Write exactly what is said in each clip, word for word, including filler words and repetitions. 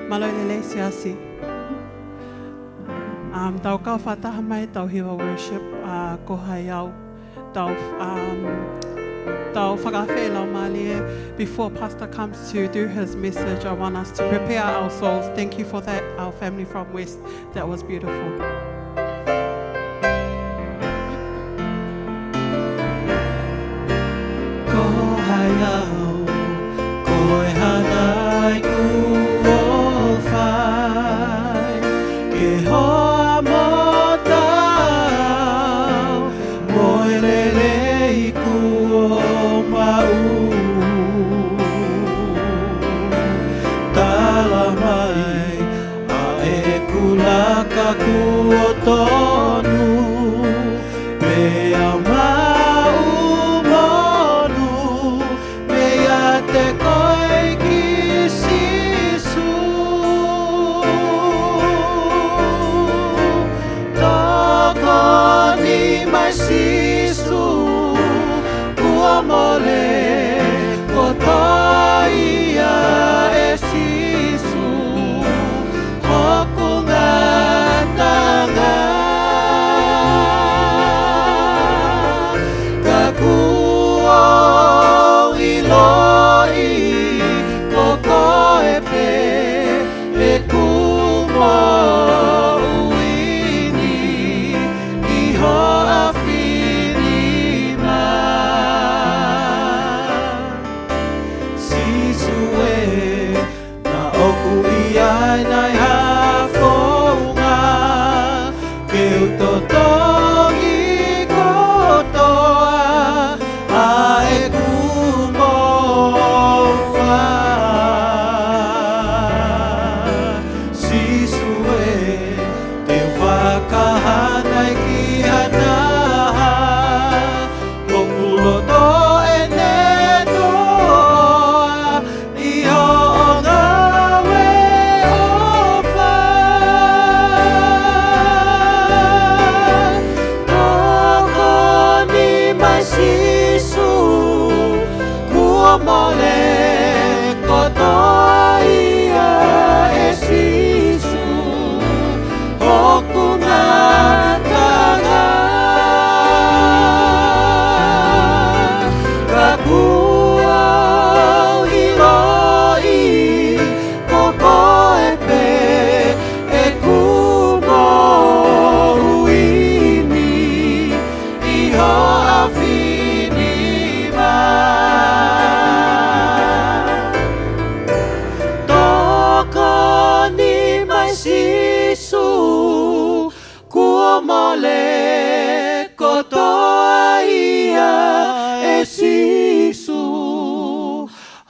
Mālō e lelei siasi. Um, tau kau fakataha mai, tau hiva worship, uh, ko hai au. Tau, um, tau fakaafeʻi e Laumālie. Before Pastor comes to do his message, I want us to prepare our souls. Thank you for that, our family from West. That was beautiful. Ko hai au, ko e hā nai kuo fai, ke hoa mo taau, mo e lelei kuo maʻu. Tala mai ʻa ʻeku laka kuo tonu, pea maʻu monu, meiate koe ʻEiki Sīsū. Tokoni mai Sīsū, kuo mole kotoa ia ʻe Sīsū hoku ngataʻanga. Ka kuo u ʻiloʻi ko koe pē ʻeku moʻui ni ʻi ho ʻaofi nima. Sīsū ē, naʻa ʻoku ʻi ai nai ha founga ke u totongi kotoa ʻa ʻeku moʻua? Sīsū ē, te u fakahā nai ki ha taha hoku loto ʻene toʻa ʻi hoʻo ngāue ʻofa. Tokoni mai Sīsū, kuo mole kotoa ia ʻe Sīsū hoku ngataʻanga. Ka kuo u ʻiloʻi ko koe pē ʻeku moʻui ni ʻi ho ʻaofi nima. Tokoni mai Sīsū, kuo mole kotoa ia ʻe Sīsū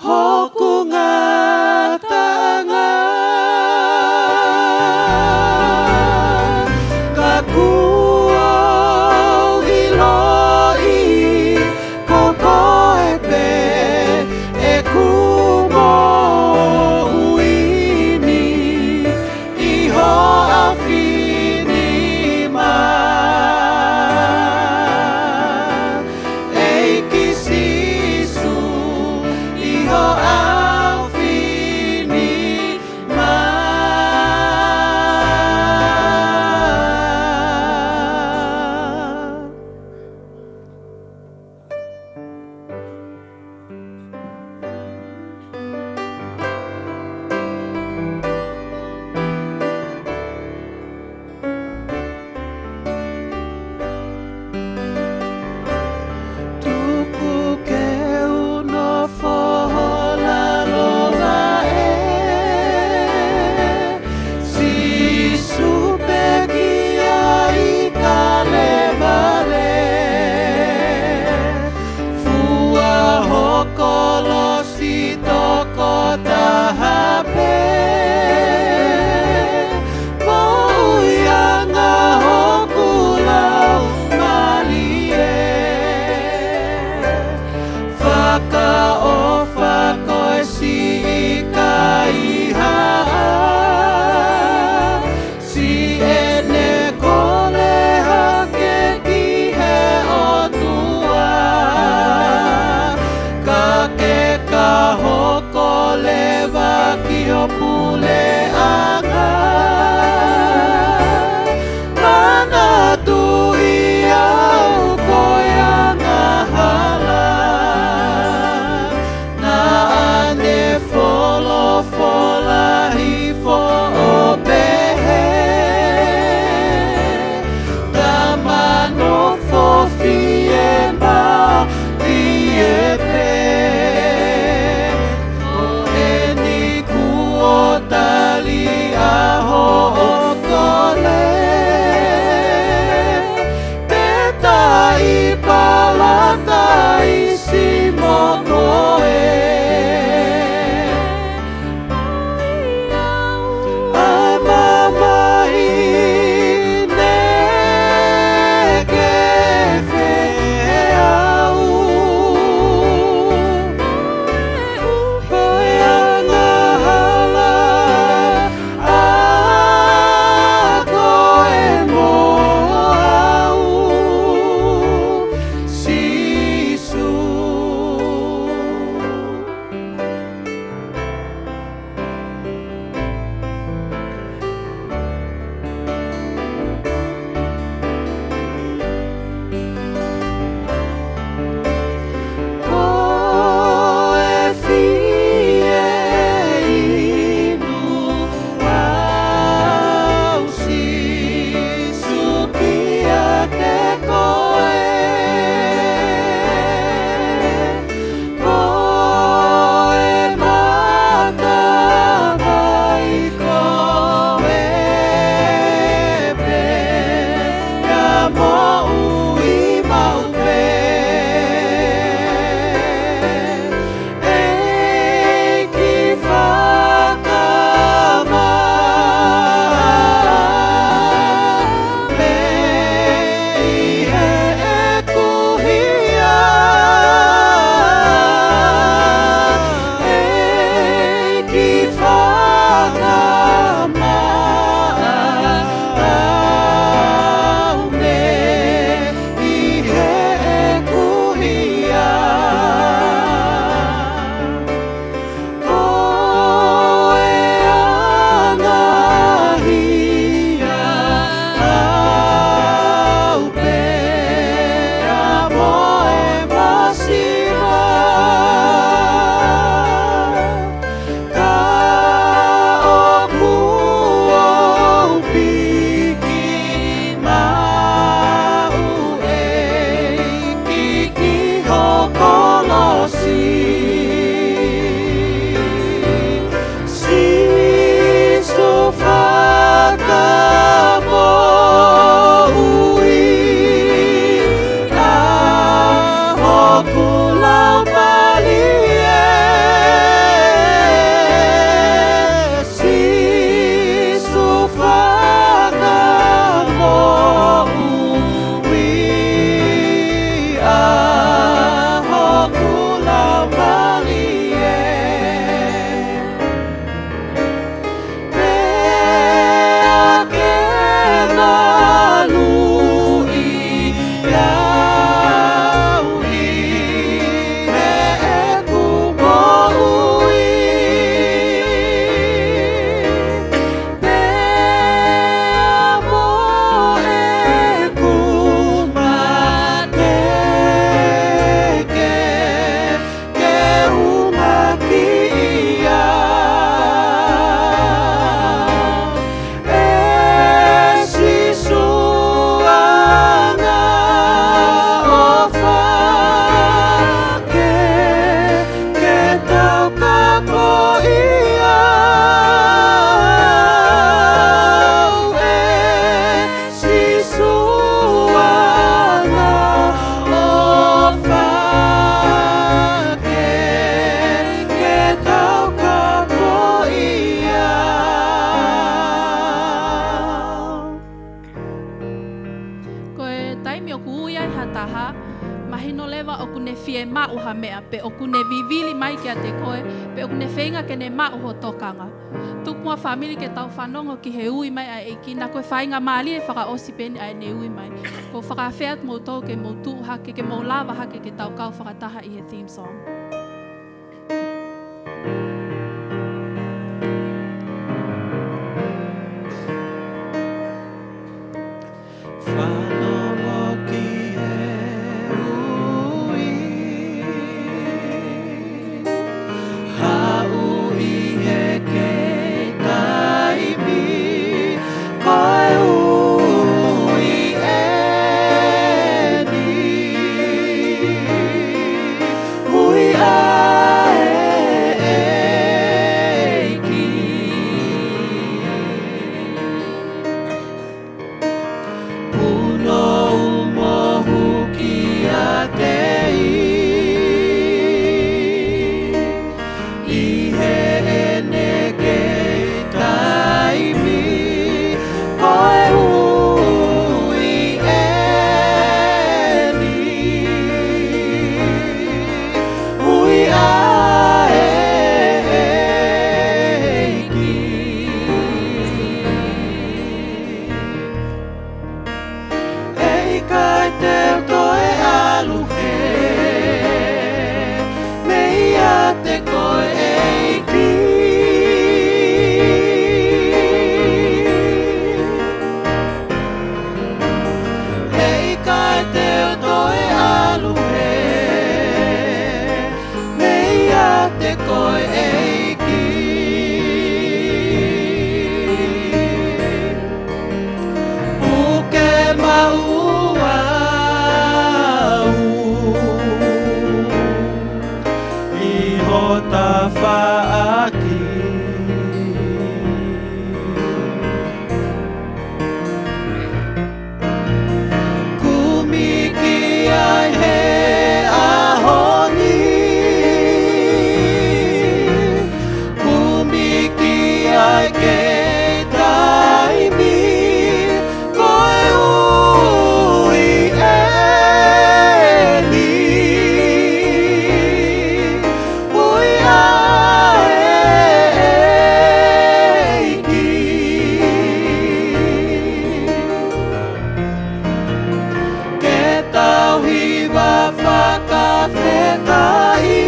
hoku ngataʻanga. Ka kuo u ʻiloʻi ko koe pē ʻeku moʻui ni ʻi ho ʻaofi nima. ʻEiki Sīsū, ʻi ho ʻaofi nima. Tuku ke u nofo ho lalo vaʻe, Sīsū, pekia ʻi Kalevale. Fua ho kolosi tokotaha pē, moʻuiʻanga hoku laumālie. Fakaʻofa ko e siʻi kaihaʻa, siʻene kole hake ki he ʻOtua, ka ke ka hoko leva ki ho pule pe ʻoku ne vivili mai kiate koe, pe ʻoku ne feinga ke ne maʻu ho tokanga. Tuku muʻa fāmili ke tau fanongo ki he ui mai ʻa e ʻEiki, naʻa ko e faingamālie fakaʻosi pē eni ʻa ʻene ui mai. ʻOku ou fakaafeʻi atu kimoutolu ke mou tuʻu hake, ke mou lava hake ke tau kau fakataha ʻi he theme song. Fanongo ki he ui, haʻu ʻi he kei taimi, ko e ui eni, ui ʻa e ʻEiki. Punou mo mohu kiate ia, ʻi heʻene kei taimi, ko e ui eni, ui ʻa e ʻEiki. ʻE ʻikai te u toe ʻalu hē, meiate koe ʻEiki. ʻE ʻikai te u toe ʻalu hē, meiate koe ʻEiki. Puke maʻu au ʻi ho tafaʻaki. Kumi ki ai he ʻaho ni, kumi ki ai kei taimi, ko e ui eni, ui ʻa e ʻEiki. Ke tau hiva fakafetaʻi,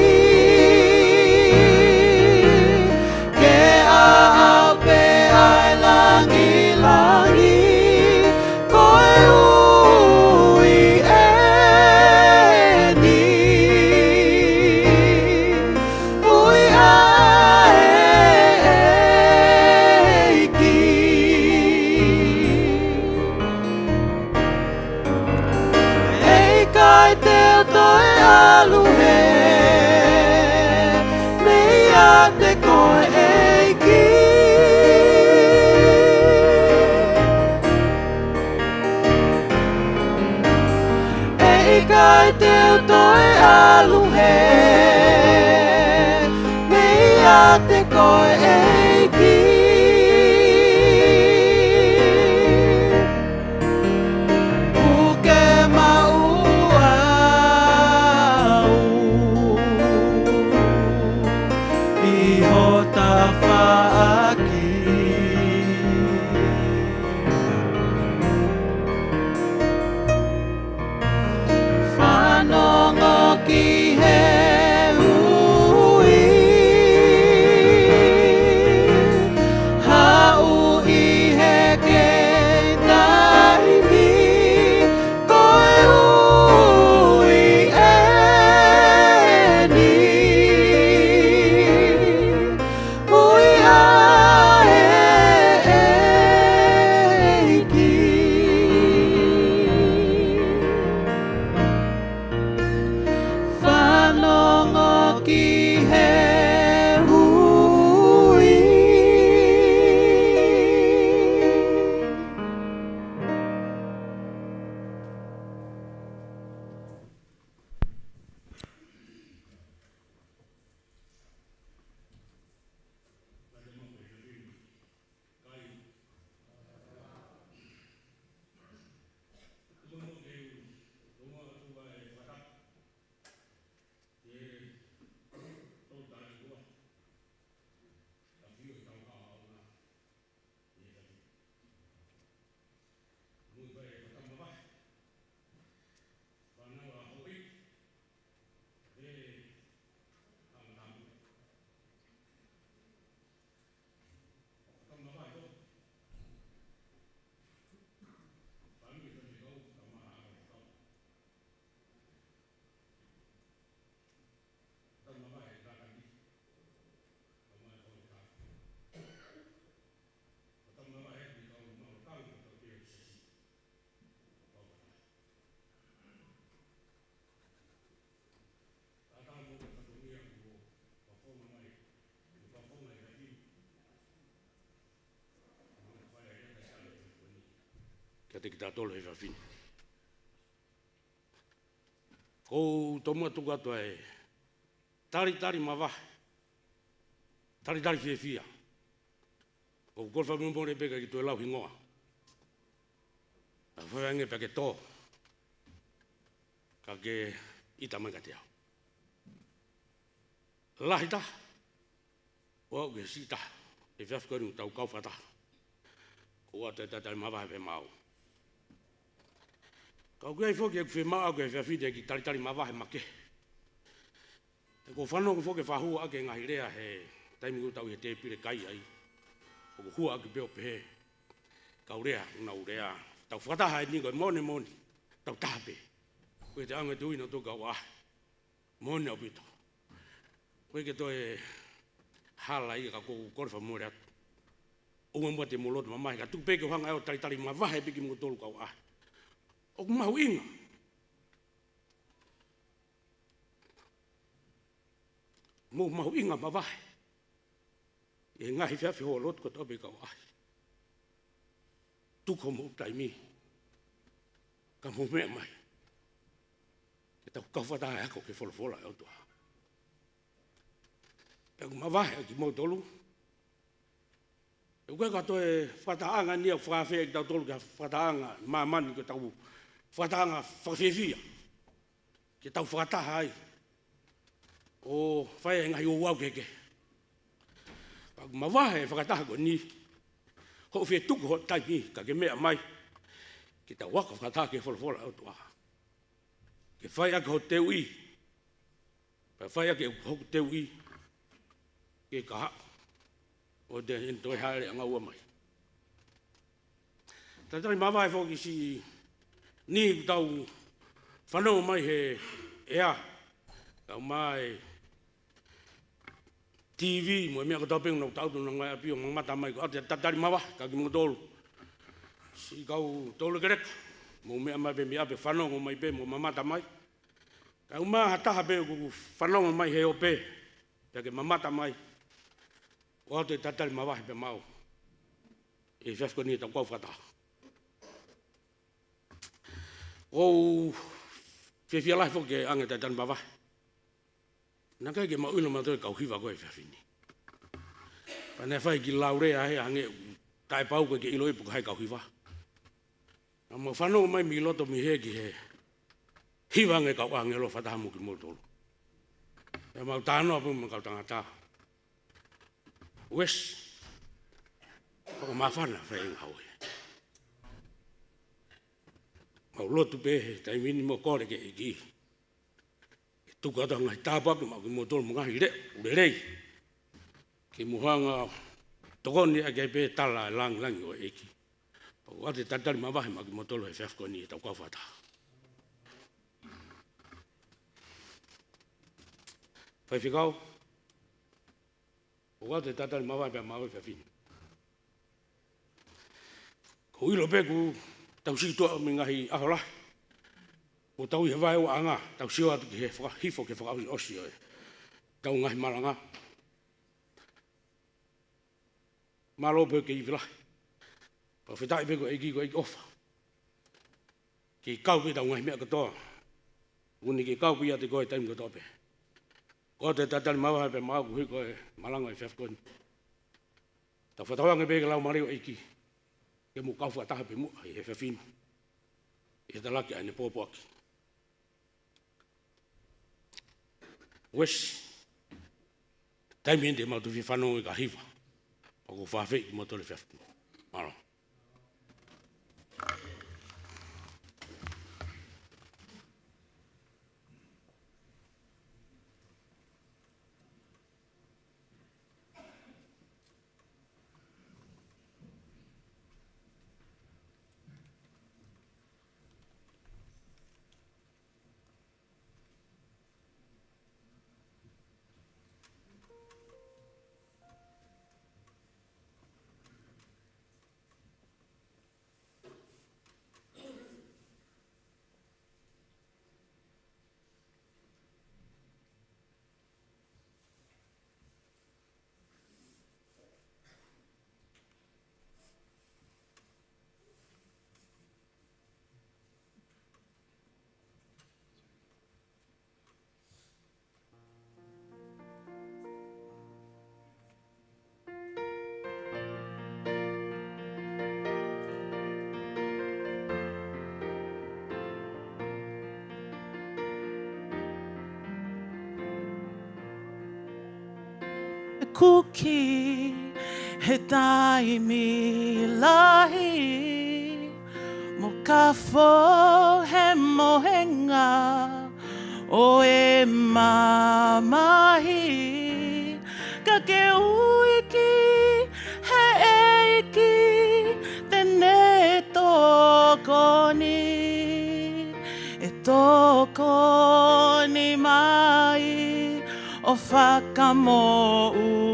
ke ʻaʻau pē ʻa e langilangi, ko e ui eni, ui ʻa e ʻEiki. ʻE ʻikai te u toe ʻalu hē, meiate koe ʻEiki. ʻE ʻikai te u toe ʻalu hē, meiate koe ʻEiki. Puke maʻu au ʻi ho tafaʻaki. Fanongo ki he ui, haʻu ʻi he kei taimi, ko e ui eni, ui ʻa kiate kitautolu he efiafi ni. ʻOku ou tomuʻa tuku atu ʻa e talitali mavahe, talitali fiefia. ʻOku ou kole fakamolemole pē ka ʻikai ke toe lau hingoa. ʻA e fai ange pē ke tō, ka ke ʻita mai kiate au. Lahi taha, ʻo aʻu ki he siʻi taha he efiafi ko eni ʻoku tau kau fakataha. ʻOku ʻoatu e talitali mavahe pē maʻau. Ka ʻoku ʻi ai foki ʻeku fiemaʻu ʻaʻaku he efiafi ni ki he talitali mavahe makehe. He ʻoku ou fanongo foki he fakahū ʻaki e ngaahi lea he taimi ʻoku tau ʻi he tēpile kai ai. ʻOku hū ʻaki pē ʻo pehē, kau lea, ʻoku nau lea. Tau fakataha eni ko e moʻoni moʻoni, tau taha pē. Ko e te anga te uina tō kau ʻaʻahi. Moʻoni ʻaupito. ʻOku ʻikai ke toe hala ia ka ʻoku ou kole fakamolemole atu. ʻOua muʻa te mou loto mamahi, ka tuku pē ke u hanga ʻo talitali mavahe pē kimoutolu kau ʻaʻahi. ʻOku mahuʻinga. Mou mahuʻinga mavahe ʻi he ngaahi efiafi houalotu kotoa pē kau ʻaʻahi. Tuku hoʻomou taimi, ka mou meʻa mai. Ke tau kau fakataha he ako ki he folofola ʻa e ʻOtua. Pea ʻoku mavahe ʻa kimoutolu. ʻOku ʻikai ko ha toe fakatahaʻanga ni ʻoku fakaafeʻi kitautolu ki ha fakatahaʻanga ʻi māmani, ko ʻetau fakatahaʻanga fakafiefia. Ke tau fakataha ai ʻo fai e ngaahi ouau kehekehe. Pea ʻoku mavahe e fakataha ko eni, hoʻo fie tuku hoʻo taimi ka ke meʻa mai, ke tau ako fakataha ki he folofola ʻa e ʻOtua. Ke fai ʻaki hoʻo teuʻi, pea fai ʻaki hoku teuʻi, ke kahaʻu ʻo te ʻene toe hāʻele ʻangaua mai. Talitali mavahe foki siʻi niʻihi ʻoku tau fanongo mai he ʻea, kae ʻumaʻā e TV mo e meʻa kotoa pē ʻoku nau taʻutu ʻi honau ngaahi ʻapi ʻo mamata mai, ʻoku ʻoatu e talitali mavahe kiate kimoutolu. Siʻi kau toulekeleka, mou meʻa mai pē mei ʻapi, fanongo mai pē mo mamata mai. Kae ʻumaʻā ha taha pē ʻoku fanongo mai he ope, pea ke mamata mai, ʻoku ʻoatu e talitali mavahe pē maʻau. ʻI he efiafi ko eni ʻetau kau fakataha. ʻOku ou fiefia lahi foki ke ʻoange e talitali mavahe. Naʻe ʻikai ke mau ʻilo mautolu e kau hiva ko ē he efiafi ni. Pea naʻe fai e kiʻi laulea hē hangē ʻoku taʻepau ko ē ke ʻiloʻi pe ko hai e kau hiva. Naʻa mau fanongo mai mei loto mei hē ki he hiva ange e kau ʻāngelo fakataha mo kimoutolu. Pea mau talanoa pē mo e kau tangata. Uesi, fakamāfana e feinga hau ē. Mau lotu pē he taimi ni mo kole ki he ʻEiki ke tuku atu ha ngaahi tāpuaki maʻa kimoutolu mo e ngaahi leʻo lelei, ke mou hanga ʻo tokoni ʻaki ai pē e tala e langilangi ʻo e ʻEiki. Pea ʻoku ʻoatu e talitali mavahe maʻa kimoutolu he efiafi ko eni ʻetau kau fakataha. Faifekau, ʻoku ʻoatu e talitali mavahe pē maʻau he efiafi ni. ʻOku ou ʻilo pē kuo tau sio atu mei he ngaahi ʻaho lahi, ʻo tau ʻi he vaeuaʻanga, tau sio atu ki he fakahifo ki he fakaʻosiʻosi ʻo ʻetau ngaahi malanga. Mālō pē ʻoku ke ivi lahi. Pea fakafetaʻi pē ko e ʻEiki, ko e ʻEiki ʻofa ke kau pē ʻetau ngaahi meʻa kotoa. ʻOku ne kei kau pē ʻiate koe he taimi kotoa pē. ʻOku ʻoatu e talitali mavahe pē maʻau koeʻuhi ko e malanga he efiafi ko eni. Tau fakatauange pē ki he Laumālie ʻo e ʻEiki ke mou kau fakataha pē muʻa ʻi he efiafi ni ʻi he talaki ʻa ʻene pōpoaki. Uesi, taimi eni te mau toe fie fanongo ki he kau hiva. Pea ʻoku ou fakaafeʻi kimoutolu he efiafi ni. Mālō. Kuki he taimi lahi, mo kafo he mohenga ʻo e mamahi, ka ke ui ki he ʻEiki te ne tokoni, ʻe tokoni mai ʻo fakamoʻui.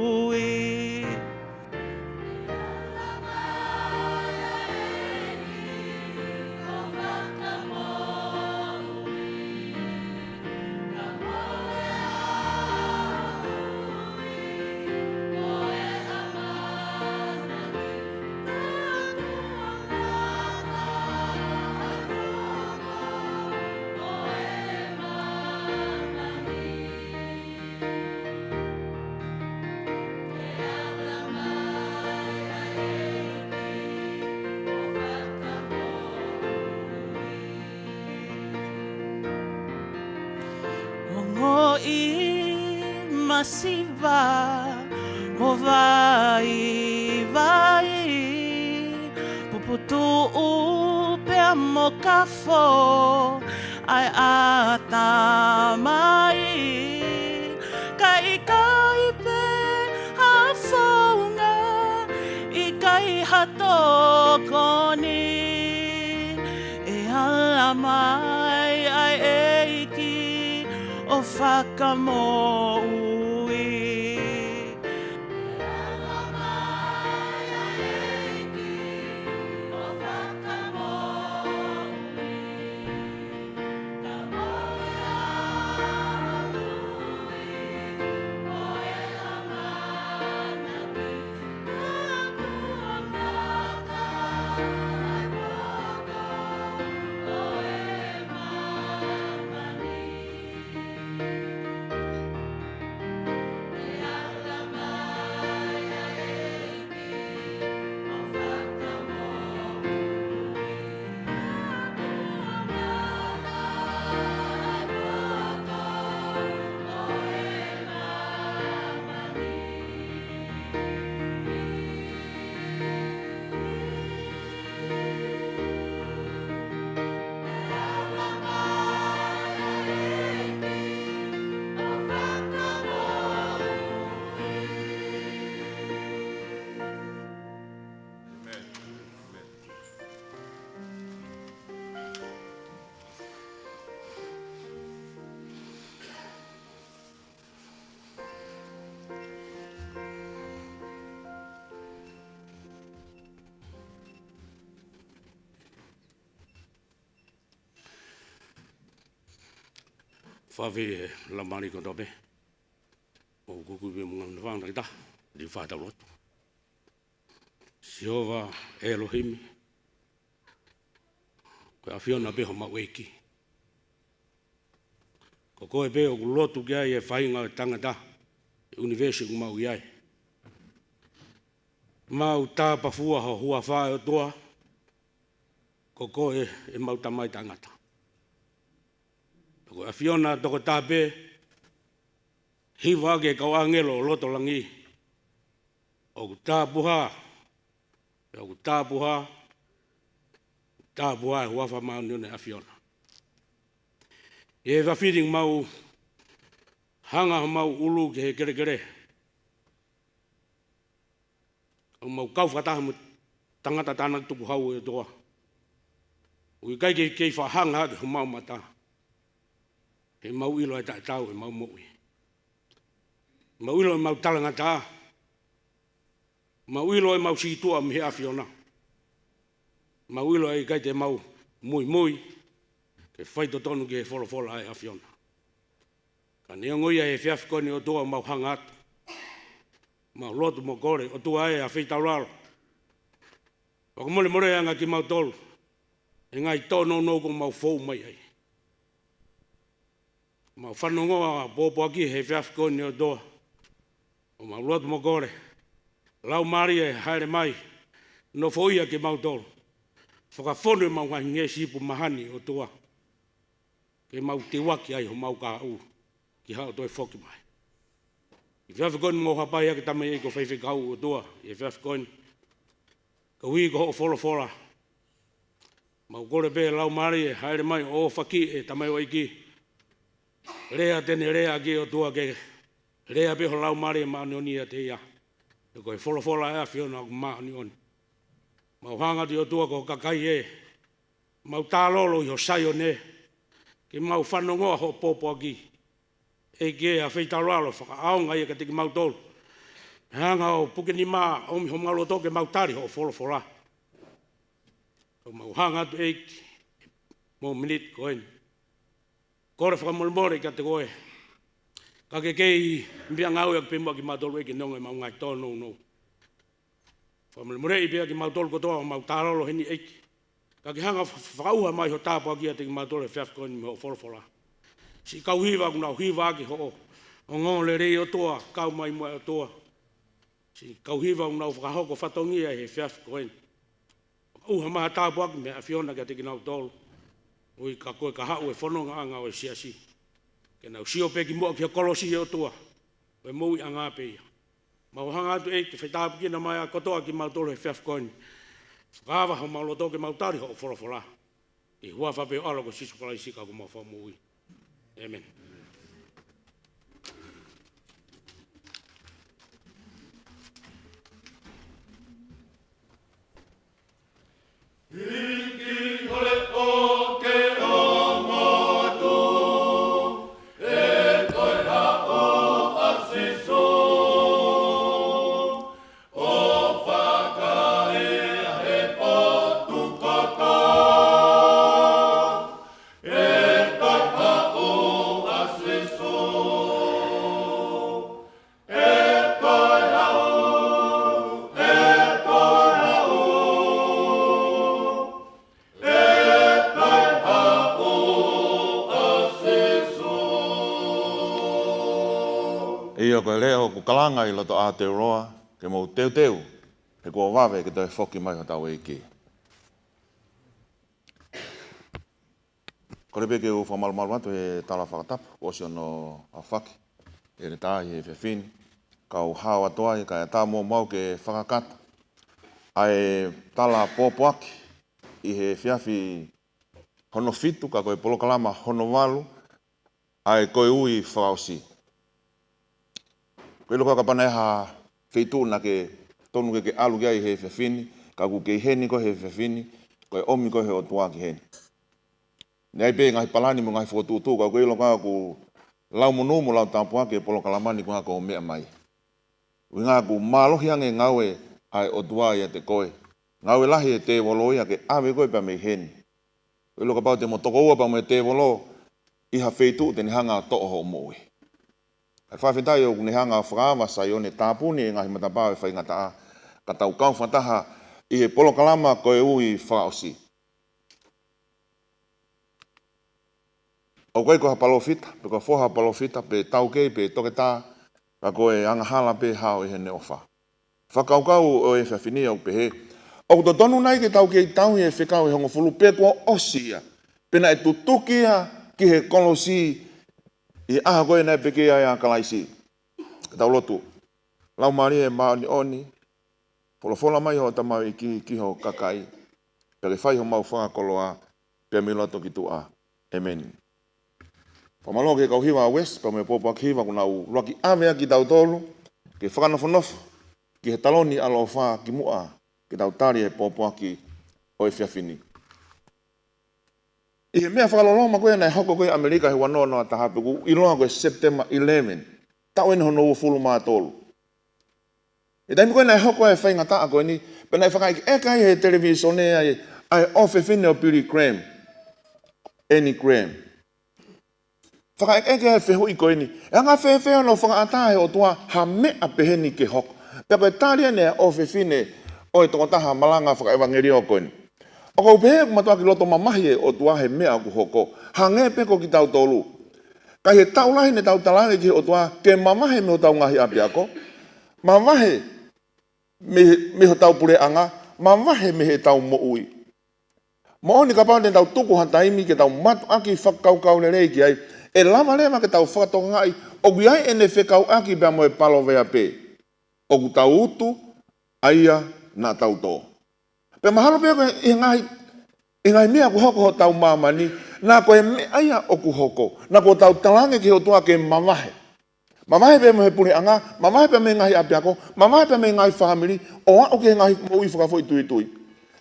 Ongoʻi masiva mo vaivai, puputuʻu pea mo kafo ʻa e ʻatamai, ka ʻikai pē ha founga, ʻikai ha tokoni, ʻe ala mai ʻa e ʻEiki ʻo fakamoʻui. Fafie lamani kotoa pē. ʻOku ou kukui pē mo ngana fanga kita, ʻi he fai tau lotu. Sihova ʻElohimi, ko e ʻAfiona pē homau ʻEiki. Ko koe pē ʻoku lotu ki ai e faʻahinga ʻo e tangata, ʻi he ʻunivēsi ʻoku mau ʻi ai. Mau tapafua ho huafa ʻe ʻOtua, ko koe ʻemau Tamai Taʻengata. Ko e ʻAfiona tokotaha pē, hiva ʻaki e kau ʻāngelo ʻo loto langi. ʻOku tapuhā, pea ʻoku tapuhā, tapuhā e huafa māʻoniʻoni ʻo e ʻAfiona. ʻI he efiafi ni mau hanga homau ʻulu ki he kelekele. ʻOku mau kau fakataha mo e tangata tānaki tukuhau ʻe ʻOtua. ʻOku ʻikai ke kei fakahanga hake homau mata. He mau ʻilo e taʻetaau ʻemau moʻui. Mau ʻilo ʻemau talangataʻa. Mau ʻilo ʻemau sītuʻa mei he ʻAfiona. Mau ʻilo ʻe ʻikai te mau muimui ke faitotonu ki he folofola ʻa e ʻAfiona. Ka neongo ia he efiafi ko eni ʻOtua mau hanga atu. Mau lotu mo kole, ʻOtua ē, ʻa feitaulalo. Fakamolemole ange kimautolu. ʻE ngaahi tōnounou ʻoku mau fou mai ai. Mau fanongoa pōpoaki he efiafi ko eni ʻOtua. ʻOku mau lotu mo kole. Laumālie ē haere mai. Nofoʻia kimautolu. Fakafonu ʻemau ngaahi ngeʻesi ipu mahani ʻOtua. Ke mau teuaki ai homau kahaʻu. Ki haʻo toe foki mai. ʻI he efiafi ko eni mau hapai ʻa e tamaioʻeiki ko e faifekau, ʻOtua, ʻi he efiafi ko eni. Koeʻuhi ko hoʻo folofola. Mau kole pē Laumālie ʻe hāʻele mai ʻo ʻofaʻi e tamaioʻeiki. Lea te ne lea ki he ʻOtua ke lea pē ho Laumālie Māʻoniʻoni ʻiate ia. He ko e folofola ʻa e ʻAfiona ʻoku māʻoniʻoni. Mau hanga atu ʻOtua ko e kakai ē. Mau tālolo ʻi ho Saione. Ke mau fanongoa hoʻo pōpoaki. ʻEiki ē, ʻa e feitaulalo fakaʻaonga ia kiate kimautolu. Hanga ʻo puke nima, ʻomi homau loto ke mau tali hoʻo folofola. ʻOku mau hanga atu ʻEiki, mo e miniti ko eni. Kole fakamolemole kiate koe. Ka ke kei meʻangāue ʻaki pē muʻa kimautolu ʻEiki neongo ʻemau ngaahi tōnounou. Fakamolemoleʻi pē ʻa kimautolu kotoa ʻoku mau tālolo heni ʻEiki. Ka ke hanga fa-, fakaʻauha mai ho tāpuaki ʻiate kimautolu he efiafi ko eni mei hoʻo folofola. Siʻi kau hiva ʻoku nau hivaʻaki hoʻo ongoongolelei ʻOtua, kau mai muʻa ʻOtua. Siʻi kau hiva ʻoku nau fakahoko fatongia he efiafi ko eni. ʻAuha mai ha tāpuaki mei he ʻAfiona kiate kinautolu. ʻOi ka ko e kahaʻu e fonongaʻanga ʻo e siasi. Ke nau sio pē ki muʻa ki he kolosi ʻOtua. Ko e moʻuiʻanga pē ia. Mau hanga atu ʻEiki ke faitāpuekina mai ʻa kotoa kimautolu he efiafi ko eni. Fakaava homau loto ke mau tali hoʻo folofola. ʻI he huafa pē ho ʻAlo ko Sīsū Kalaisi ko homau Fakamoʻui. ʻĒmeni. ʻIo, ko e leʻo ʻoku kalanga ʻi loto Aotearoa, ke mou teuteu, he kuo vave ke toe foki mai hotau ʻEiki. Kole pē ke u fakamalumalu atu he tala fakatapu, kuo ʻosi hono aofaki ʻe he Heletā he efiafi ni, kau hao atu ai, kae ʻatā muʻa maʻau ke fakakata ʻa e tala pōpoaki ʻi he efiafi hono fitu, ka ko e polokalama hono valu, ʻa e Ko e Ui Fakaʻosi. Ko e ʻilo kapau naʻe ʻi ai ha feituʻu naʻa ke tonu ke ke ʻalu ki ai he efiafi ni, ka ʻoku ke ʻi heni koe he efiafi ni, ko e ʻomi koe ʻe he ʻOtua ki heni. Naʻe ʻi ai pē ngaahi palani mo e ngaahi fokotuʻutuʻu, ka ko e ʻilo ʻoku lau monū mo lau tāpuaki e polokalama ni ko e hā ko e meʻa mai. ʻUhinga ʻoku mālohi ange e ngāue ʻa e ʻOtua ʻiate koe. Ngāue lahi e tēvolo ia ke ʻave koe pea mei heni. Ko e ʻilo kapau te mo tokoua pea mo e tēvolo ʻi ha feituʻu te ne hanga ʻo toʻo hoʻo moʻui. ʻA e fakafetaʻi ʻoku ne hanga ʻo fakaava Saione, tāpuni e ngaahi matapā ʻo e faingataʻa, ka tau kau fakataha ʻi he polokalama Ko e Ui Fakaʻosi. ʻOku ʻikai ko ha palōfita, pe ko ha foha palōfita, pe taukei, pe toketā, ka ko e angahala pē hao ʻi heʻene ʻofa. Fakakaukau ʻo e efiafi ni ʻoku pehē, ʻoku totonu nai ke tau kei tauhi e fekau ʻe hongofulu pe kuo ʻosi ia, pe naʻe tutuki ia ki he kolosi ʻi he ʻaho ko ē naʻe pekia ai ʻa Kalaisi. Ka tau lotu. Laumālie Māʻoniʻoni, folofola mai hoʻo tamaioʻeiki ki ho kakai, pea ke fai homau fakakoloa, pea mei loto ki tuʻa. ʻĒmeni. Fakamālō ki he kau hiva ʻa West, pea mo e pōpoaki hiva kuo nau ʻuluaki ʻave ʻaki kitautolu, ke fakanofonofo ki he taloni ʻaloʻofa kimuʻa ke tau tali e pōpoaki ʻo e efiafi ni. ʻI he meʻa fakaloloma ko ē naʻe hoko ko ē ʻi ʻAmelika he ua noa noa taha pe ʻoku ʻiloa ko e September eleven, taʻu eni hono uofulu mā tolu. ʻI he taimi ko ē naʻe hoko ai e faingataʻa ko eni, pea naʻe fakaʻekeʻeke ai he televīsone ʻa e, ʻa e ʻofefine ʻo Billy Graham, Anne Graham. Fakaʻekeʻeke ai e fehuʻi ko eni, ʻe anga fēfē hono fakaʻatā ʻe he ʻOtua ha meʻa peheni ke hoko? Pea ko e tali eni ʻa e ʻofefine ʻo e tokotaha malanga fakaʻevangeliō ko eni, ʻoku ou pehē ʻoku mātuʻaki loto mamahi e ʻOtua he meʻa ʻoku hoko. Hangē pē ko kitautolu. Ka ʻi he taʻu lahi ne tau talaange ki he ʻOtua ke mavahe mei hotau ngaahi ʻapiako, mavahe mei, mei hotau puleʻanga, mavahe mei heʻetau moʻui. Moʻoni kapau te tau tuku ha taimi ke tau mātuʻaki fakakaukau lelei ki ai, ʻe lava leva ke tau fakatokangaʻi ʻOku ʻi ai ʻene fekauʻaki pea mo e palovea pē. ʻOku tau utu ʻa ia naʻa tau tō. Pea mahalo pē ko e ʻi he ngaahi, ʻi he ngaahi meʻa ʻoku hoko hotau māmani, naʻa ko e meʻa ia ʻoku hoko. Naʻa ko ʻetau talaange ki he ʻOtua ke mavahe. Mavahe pē mo e puleʻanga, mavahe pē mei he ngaahi ʻapiako, mavahe pē mei he ngaahi fāmili, ʻo aʻu ki he ngaahi moʻui fakafoʻituitui.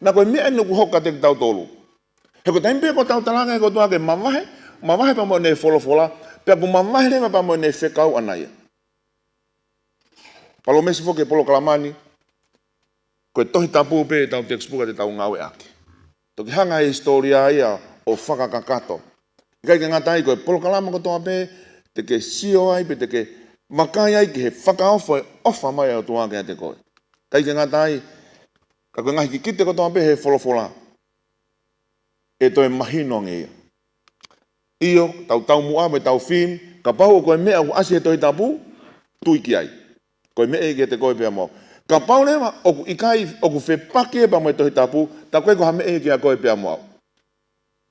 Naʻa ko e meʻa eni ʻoku hoko kiate kitautolu. He ko e taimi pē ko ʻetau talaange ki he ʻOtua ke mavahe, mavahe pea mo ʻene folofola, pea ʻoku mavahe leva pea mo ʻene fekau ʻaʻana ia. Palōmesi foki e polokalama ni, ko e Tohi Tapu pē ʻetau textbook te tau ngāueʻaki. Toki hanga he hisitōlia ia ʻo fakakakato. ʻIkai ke ngata ai, ko e polokalama kotoa pē te ke sio ai, pe te ke vakai ai ki he fakaofo e ʻofa mai ʻa e ʻOtua kiate koe. ʻIkai ke ngata ai, ka ko e ngaahi kikite kotoa pē he folofola, ʻe toe mahino ange ia. ʻIo, tau taumuʻa mo ʻetau theme, kapau ʻoku ko e meʻa ʻoku ʻasi he Tohi Tapu, tui ki ai. Ko e meʻa ia kiate koe pea mo au. Kapau leva ʻoku ʻikai, ʻoku fepaki ia pea mo e Tohi Tapu, tā ko e ko ha meʻa ia kiate koe pea mo au.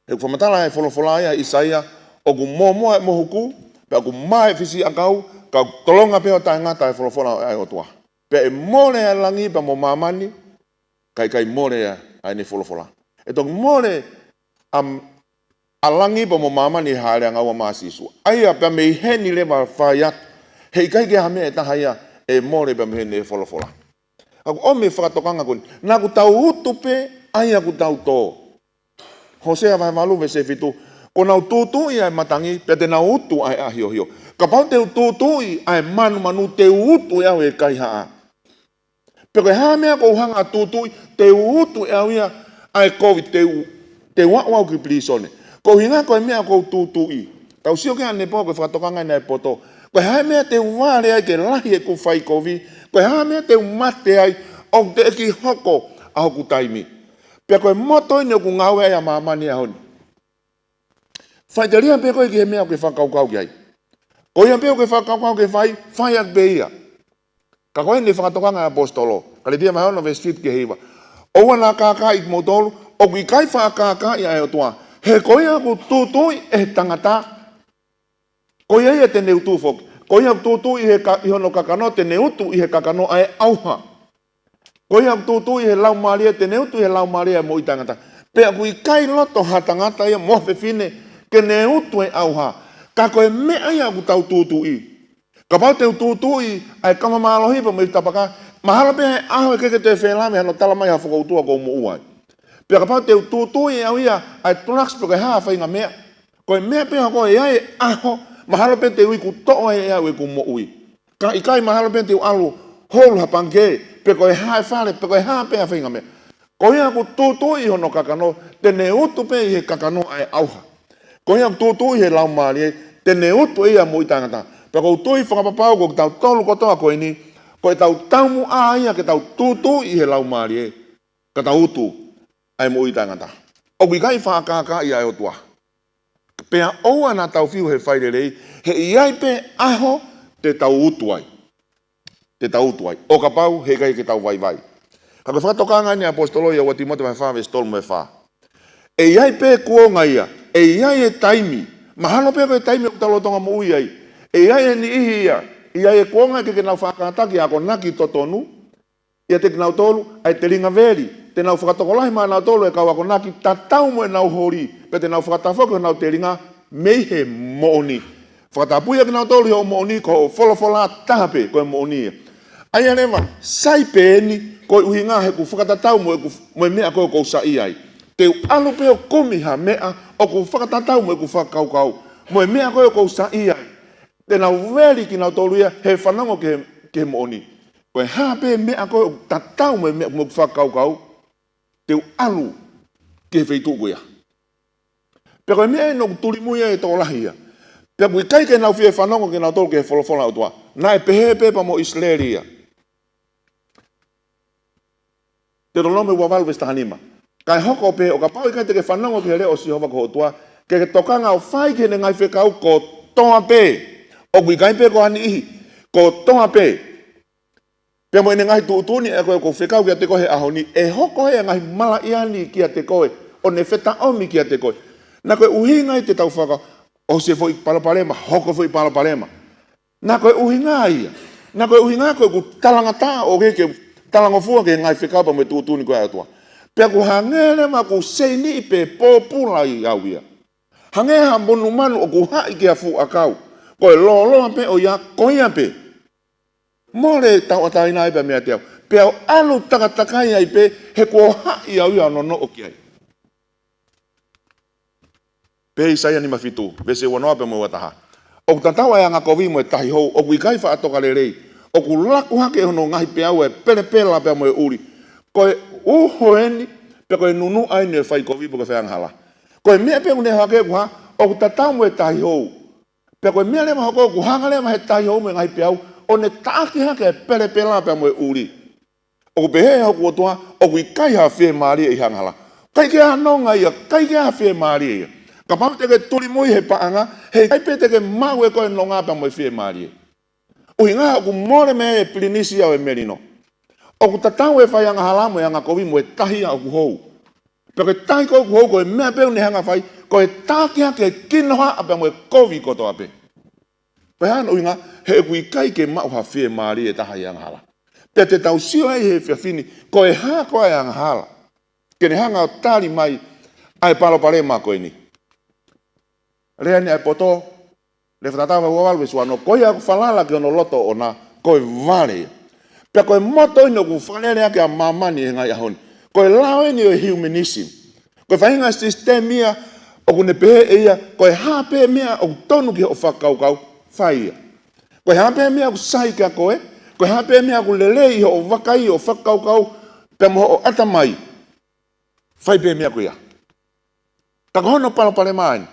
He ʻoku fakamatala e folofola ia ʻa ʻIsaia, ʻoku mōmoa e mohuku, pea ʻoku mā e fisiʻakau, ka ʻoku tolonga pē ʻo taʻengata e folofola ʻa e ʻOtua. Pea ʻe mole ʻa e langi pea mo māmani, ka ʻikai mole ʻa, ʻa ʻene folofola. ʻE toki mole ʻa, ʻa langi pea mo māmani he Hāʻele ʻAnga Ua maʻa Sīsū. ʻA ia pea mei heni leva fai atu. He ʻikai ke ha meʻa ʻe taha ia ʻe mole pea mei heʻene folofola. ʻOku ʻomi e fakatokanga ko eni. Naʻa ʻoku tau utu pē, ʻa ia ʻoku tau tō. Hōsea vahe valu veesi fitu. Kuo nau tūtuuʻi ʻa e matangi, pea te nau utu ʻa e ʻahiohio. Kapau te u tūtuuʻi ʻa e manumanu, te u utu ʻe au e kaihaʻa. Pe ko e hā e meʻa ʻoku ou hanga ʻo tūtuuʻi, te u utu ʻe au ia ʻa e kovi, te u, te u aʻu au ki pilīsone. Ko e ʻuhinga ko e meʻa ʻoku ou tūtuuʻi. Tau sio ki ai ʻanepō, ko e fakatokanga ʻena ʻe poto. Ko e hā e meʻa te u vale ai ke lahi ʻeku fai kovi, ko e hā e meʻa te u mate ai, ʻoku teʻeki hoko ʻa hoku taimi. Pea ko e moto eni ʻoku ngāue ai ʻa māmani he ʻaho ni. Faʻiteliha pē koe ki he meʻa ʻoku ke fakakaukau ki ai. Ko ia pē ʻoku ke fakakaukau ke fai, fai atu pē ia. Ka ko eni e fakatokanga ʻa e ʻaposetolo. Kalētia vahe ono veesi fitu ki he hiva. ʻOua naʻa kākaaʻi kimoutolu, ʻoku ʻikai faʻa kākaaʻi ʻa e ʻOtua. He ko ia ʻoku tūtuuʻi ʻe he tangata, ko ia ia te ne utu foki. Ko ia ʻoku tūtuuʻi ʻi he ka-, ʻi hono kakano, te ne utu ʻi he kakano ʻa e ʻauha. Ko ia ʻoku tūtuuʻi ʻi he laumālie, te ne utu ʻi he laumālie ʻa e moʻui taʻengata. Pea ʻoku ʻikai loto ha tangata ia mo ha fefine ke ne utu e ʻauha. Ka ko e meʻa ia ʻoku tau tūtuuʻi. Kapau te u tūtuuʻi ʻa e kama mālohi pea mo e tapaka, mahalo pē ʻe ʻaho ʻe ʻikai ke toe felāveʻi hano tala mai ha fokoutua ʻoku ou moʻua ai. Pea kapau te u tūtuuʻi ʻe au ia ʻa e tulakisi pe ko e hā ha faʻahinga meʻa, ko e meʻa pē ʻoku ʻi ai e ʻaho, mahalo pē te u iku toʻo ai ʻe au ʻeku moʻui. Ka ʻikai, mahalo pē te u ʻalu holo ha pangikē, pe ko e hā e fale, pe ko e hā pē ha faʻahinga meʻa. Ko ia ʻoku tūtuuʻi ʻi hono kakano, te ne utu pē ʻi he kakano ʻa e ʻauha. Ko ia ʻoku tūtuuʻi ʻi he laumālie, te ne utu ʻe ia moʻui taʻengata. Pea ʻoku ou tui fakapapau ko kitautolu kotoa ko eni, ko ʻetau taumuʻa ia ke tau tūtuuʻi ʻi he laumālie, ka tau utu ʻa e moʻui taʻengata. ʻOku ʻikai faʻa kākaaʻi ʻa e ʻOtua. Pea ʻoua naʻa tau fiu he fai lelei, he ʻe ʻi ai pē ʻaho te tau utu ai. Te tau utu ai. ʻO kapau he ʻikai ke tau vaivai. Ka ko e fakatokanga eni ʻa e ʻaposetolo ʻia Ua Tīmote vahe fā veesi tolu mo e fā. ʻE ʻi ai pē kuonga ia, ʻe ʻi ai e taimi. Mahalo pē ko e taimi ʻoku tau lolotonga moʻui ai. ʻE ʻi ai e niʻihi ia, ʻe ʻi ai e kuonga ke ke nau faʻa kātaki ʻa e akonaki totonu ʻiate kinautolu ʻa e telinga veli. Te nau fakatokolahi maʻanautolu e kau akonaki tatau mo ʻenau holi, pea te nau fakatafoki honau telinga mei he moʻoni. Fakatapui ʻa kinautolu ʻi hoʻo moʻoni, ko hoʻo folofola taha pē, ko e moʻoni ia. ʻA ia leva, sai pē eni, ko e ʻuhinga he ʻoku fakatatau mo ʻeku, mo e meʻa ko ē ʻoku ou saiʻia ai. Te u ʻalu pē ʻo kumi ha meʻa ʻoku fakatatau mo ʻeku fakakaukau, mo e meʻa ko ē ʻoku ou saiʻia ai. Te nau veli kinautolu ia he fanongo ki he, ki he moʻoni. Ko e hā pē meʻa ko ē ʻoku tatau mo e meʻa, mo ʻeku fakakaukau, te u ʻalu ki he feituʻu ko ia. Pea ko e meʻa eni ʻoku tulimui ai e tokolahi ia. Pea ʻoku ʻikai ke nau fie fanongo kinautolu ki he folofola ʻa e ʻOtua. Naʻe pehē pē pea mo ʻIsileli ia. Teutalonome ua valu veesi taha nima. Kae hoko pē ʻo kapau ʻe ʻikai te ke fanongo ki he leʻo ʻo Sihova ko ho ʻOtua, ke ke tokanga ʻo fai ki heʻene ngaahi fekau kotoa pē. ʻOku ʻikai pē ko ha niʻihi, kotoa pē. Pea mo ʻene ngaahi tuʻutuʻuni ʻa ia ko ē ʻoku ou fekau kiate koe he ʻaho ni, ʻe hoko ʻa e ngaahi malaʻia ni kiate koe, ʻo ne fetaʻomi kiate koe. Naʻa ko e ʻuhinga ia te tau faka-, ʻosi e foʻi palopalema, hoko e foʻi palopalema. Naʻa ko e ʻuhinga ia. Naʻa ko e ʻuhinga ko ʻeku talangataʻa ʻo ke, ke talangofua ki he ngaahi fekau pea mo e tuʻutuʻuni ko ē ʻa e ʻOtua. Pea ʻoku hangē leva ʻoku seiniʻi pē pōpula ʻi au ia. Hangē ha monumanu ʻoku haʻi ki ha fuʻu ʻakau. Ko e lōloa pē ʻo ia, ko ia pē. Mole tauʻatāina ai pea meiate au. Pea u ʻalu takatakai ai pē, he kuo haʻi au ia ʻo nonoʻo ki ai. Pehē ʻe ʻAisea nima fitu, veesi ua noa pea mo e ua taha. ʻOku tatau ʻa e angakovi mo e tahi hou, ʻoku ʻikai faʻa toka lelei. ʻOku laku hake ʻe hono ngaahi peau ʻa e pelepela pea mo e ʻuli. Ko e uho eni, pea ko e nunuʻa eni ʻo e faikovi pe ko e faiangahala. Ko e meʻa pē ʻoku ne hake ʻoku hā, ʻoku tatau mo e tahi hou. Pea ko e meʻa leva ʻoku hoko, ʻoku hanga leva he tahi hou mo e ngaahi peau, ʻo ne taʻaki hake ʻa e pelepela pea mo e ʻuli. ʻOku pehē ʻe hoku ʻOtua, ʻoku ʻikai ha fiemālie ʻi he angahala. ʻIkai ke ʻi ai ha nonga ia, ʻikai ke ʻi ai ha fiemālie ia. Kapau te ke tulimui he paʻanga, heʻikai pē te ke maʻu ʻe koe nonga pea mo e fiemālie. ʻUhinga ʻoku mole mei ai e pilinisi ia ʻo e melino. ʻOku tatau e faiangahala mo e angakovi mo e tahi ia ʻoku hou. Pea ko e tahi ko ē ʻoku hou, ko e meʻa pē ʻoku ne hanga fai, ko e taʻaki hake e kinohaʻa pea mo e kovi kotoa pē. Pea hano ʻuhinga, he ʻoku ʻikai ke maʻu ha fiemālie ʻe taha ʻi he angahala. Pea te tau sio ai he efiafi ni, ko e hā koā e angahala. Ke ne hanga ʻo tali mai ʻa e palopalema ko eni. Lea eni ʻa e poto, Lea fakatātā vahe ua valu veesi ua ono, ko ia ʻoku falala ki hono loto ʻoʻona, ko e vale ia. Pea ko e moto eni ʻoku fakalele ʻaki ʻa māmani he ngaahi ʻaho ni. Ko e lao eni ʻo e humanism. Ko e faʻahinga sisitemi ia ʻoku ne pehē ʻe ia, ko e hā pē meʻa ʻoku tonu ki hoʻo fakakaukau, fai ia. Ko e hā pē meʻa ʻoku sai kia koe, ko e hā pē meʻa ʻoku lelei ʻi hoʻo vakai, hoʻo fakakaukau, pea mo hoʻo ʻatamai. Fai pē meʻa ko ia. Ka ko hono palopalema eni.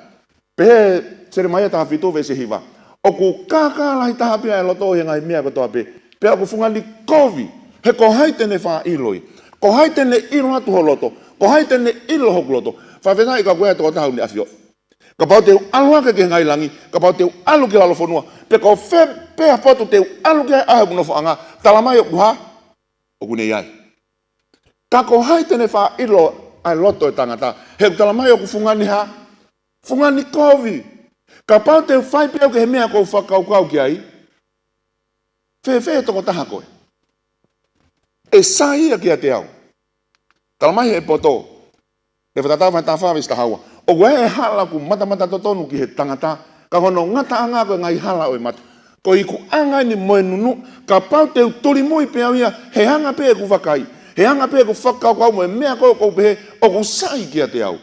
Pehē Selemaia taha fitu veesi hiva. ʻOku kākā lahi taha pē ʻa e loto ʻi he ngaahi meʻa kotoa pē. Pea ʻoku fungani kovi. He ko hai te ne faʻa ʻilo ia. Ko hai te ne ʻilo atu ho loto. Ko hai te ne ʻilo hoku loto. Fakafetaʻi ka ko e tokotaha ʻoku ne ʻafioʻi. Kapau te u ʻalu hake ki he ngaahi langi. Kapau te u ʻalu ki lalo fonua. Pe ko fē pē ha potu te u ʻalu ki ai ʻa hoku nofoʻanga. Tala mai ʻoku hā. ʻOku ne ʻi ai. Ka ko hai te ne faʻa ʻilo ʻa e loto ʻo e tangata. He ʻoku tala mai ʻoku fungani hā. Fungani kovi. Kapau te u fai pē au ki he meʻa ʻoku ou fakakaukau ki ai. Fēfē tokotaha koe. ʻE sai ia kiate au. Tala mai he poto. Lea fakatātā vahe taha fā veesi taha ua. ʻOku ʻi ai e hala ʻoku matamata totonu ki he tangata. Ka ko hono ngataʻanga ko e ngaahi hala ʻo e mate. Ko e ikuʻanga eni mo e nunuʻa. Kapau te u tulimui pē au ia. He anga pē ʻeku vakai. He anga pē ʻeku fakakaukau mo e meʻa ko ē ʻoku ou pehē. ʻOku sai kiate au.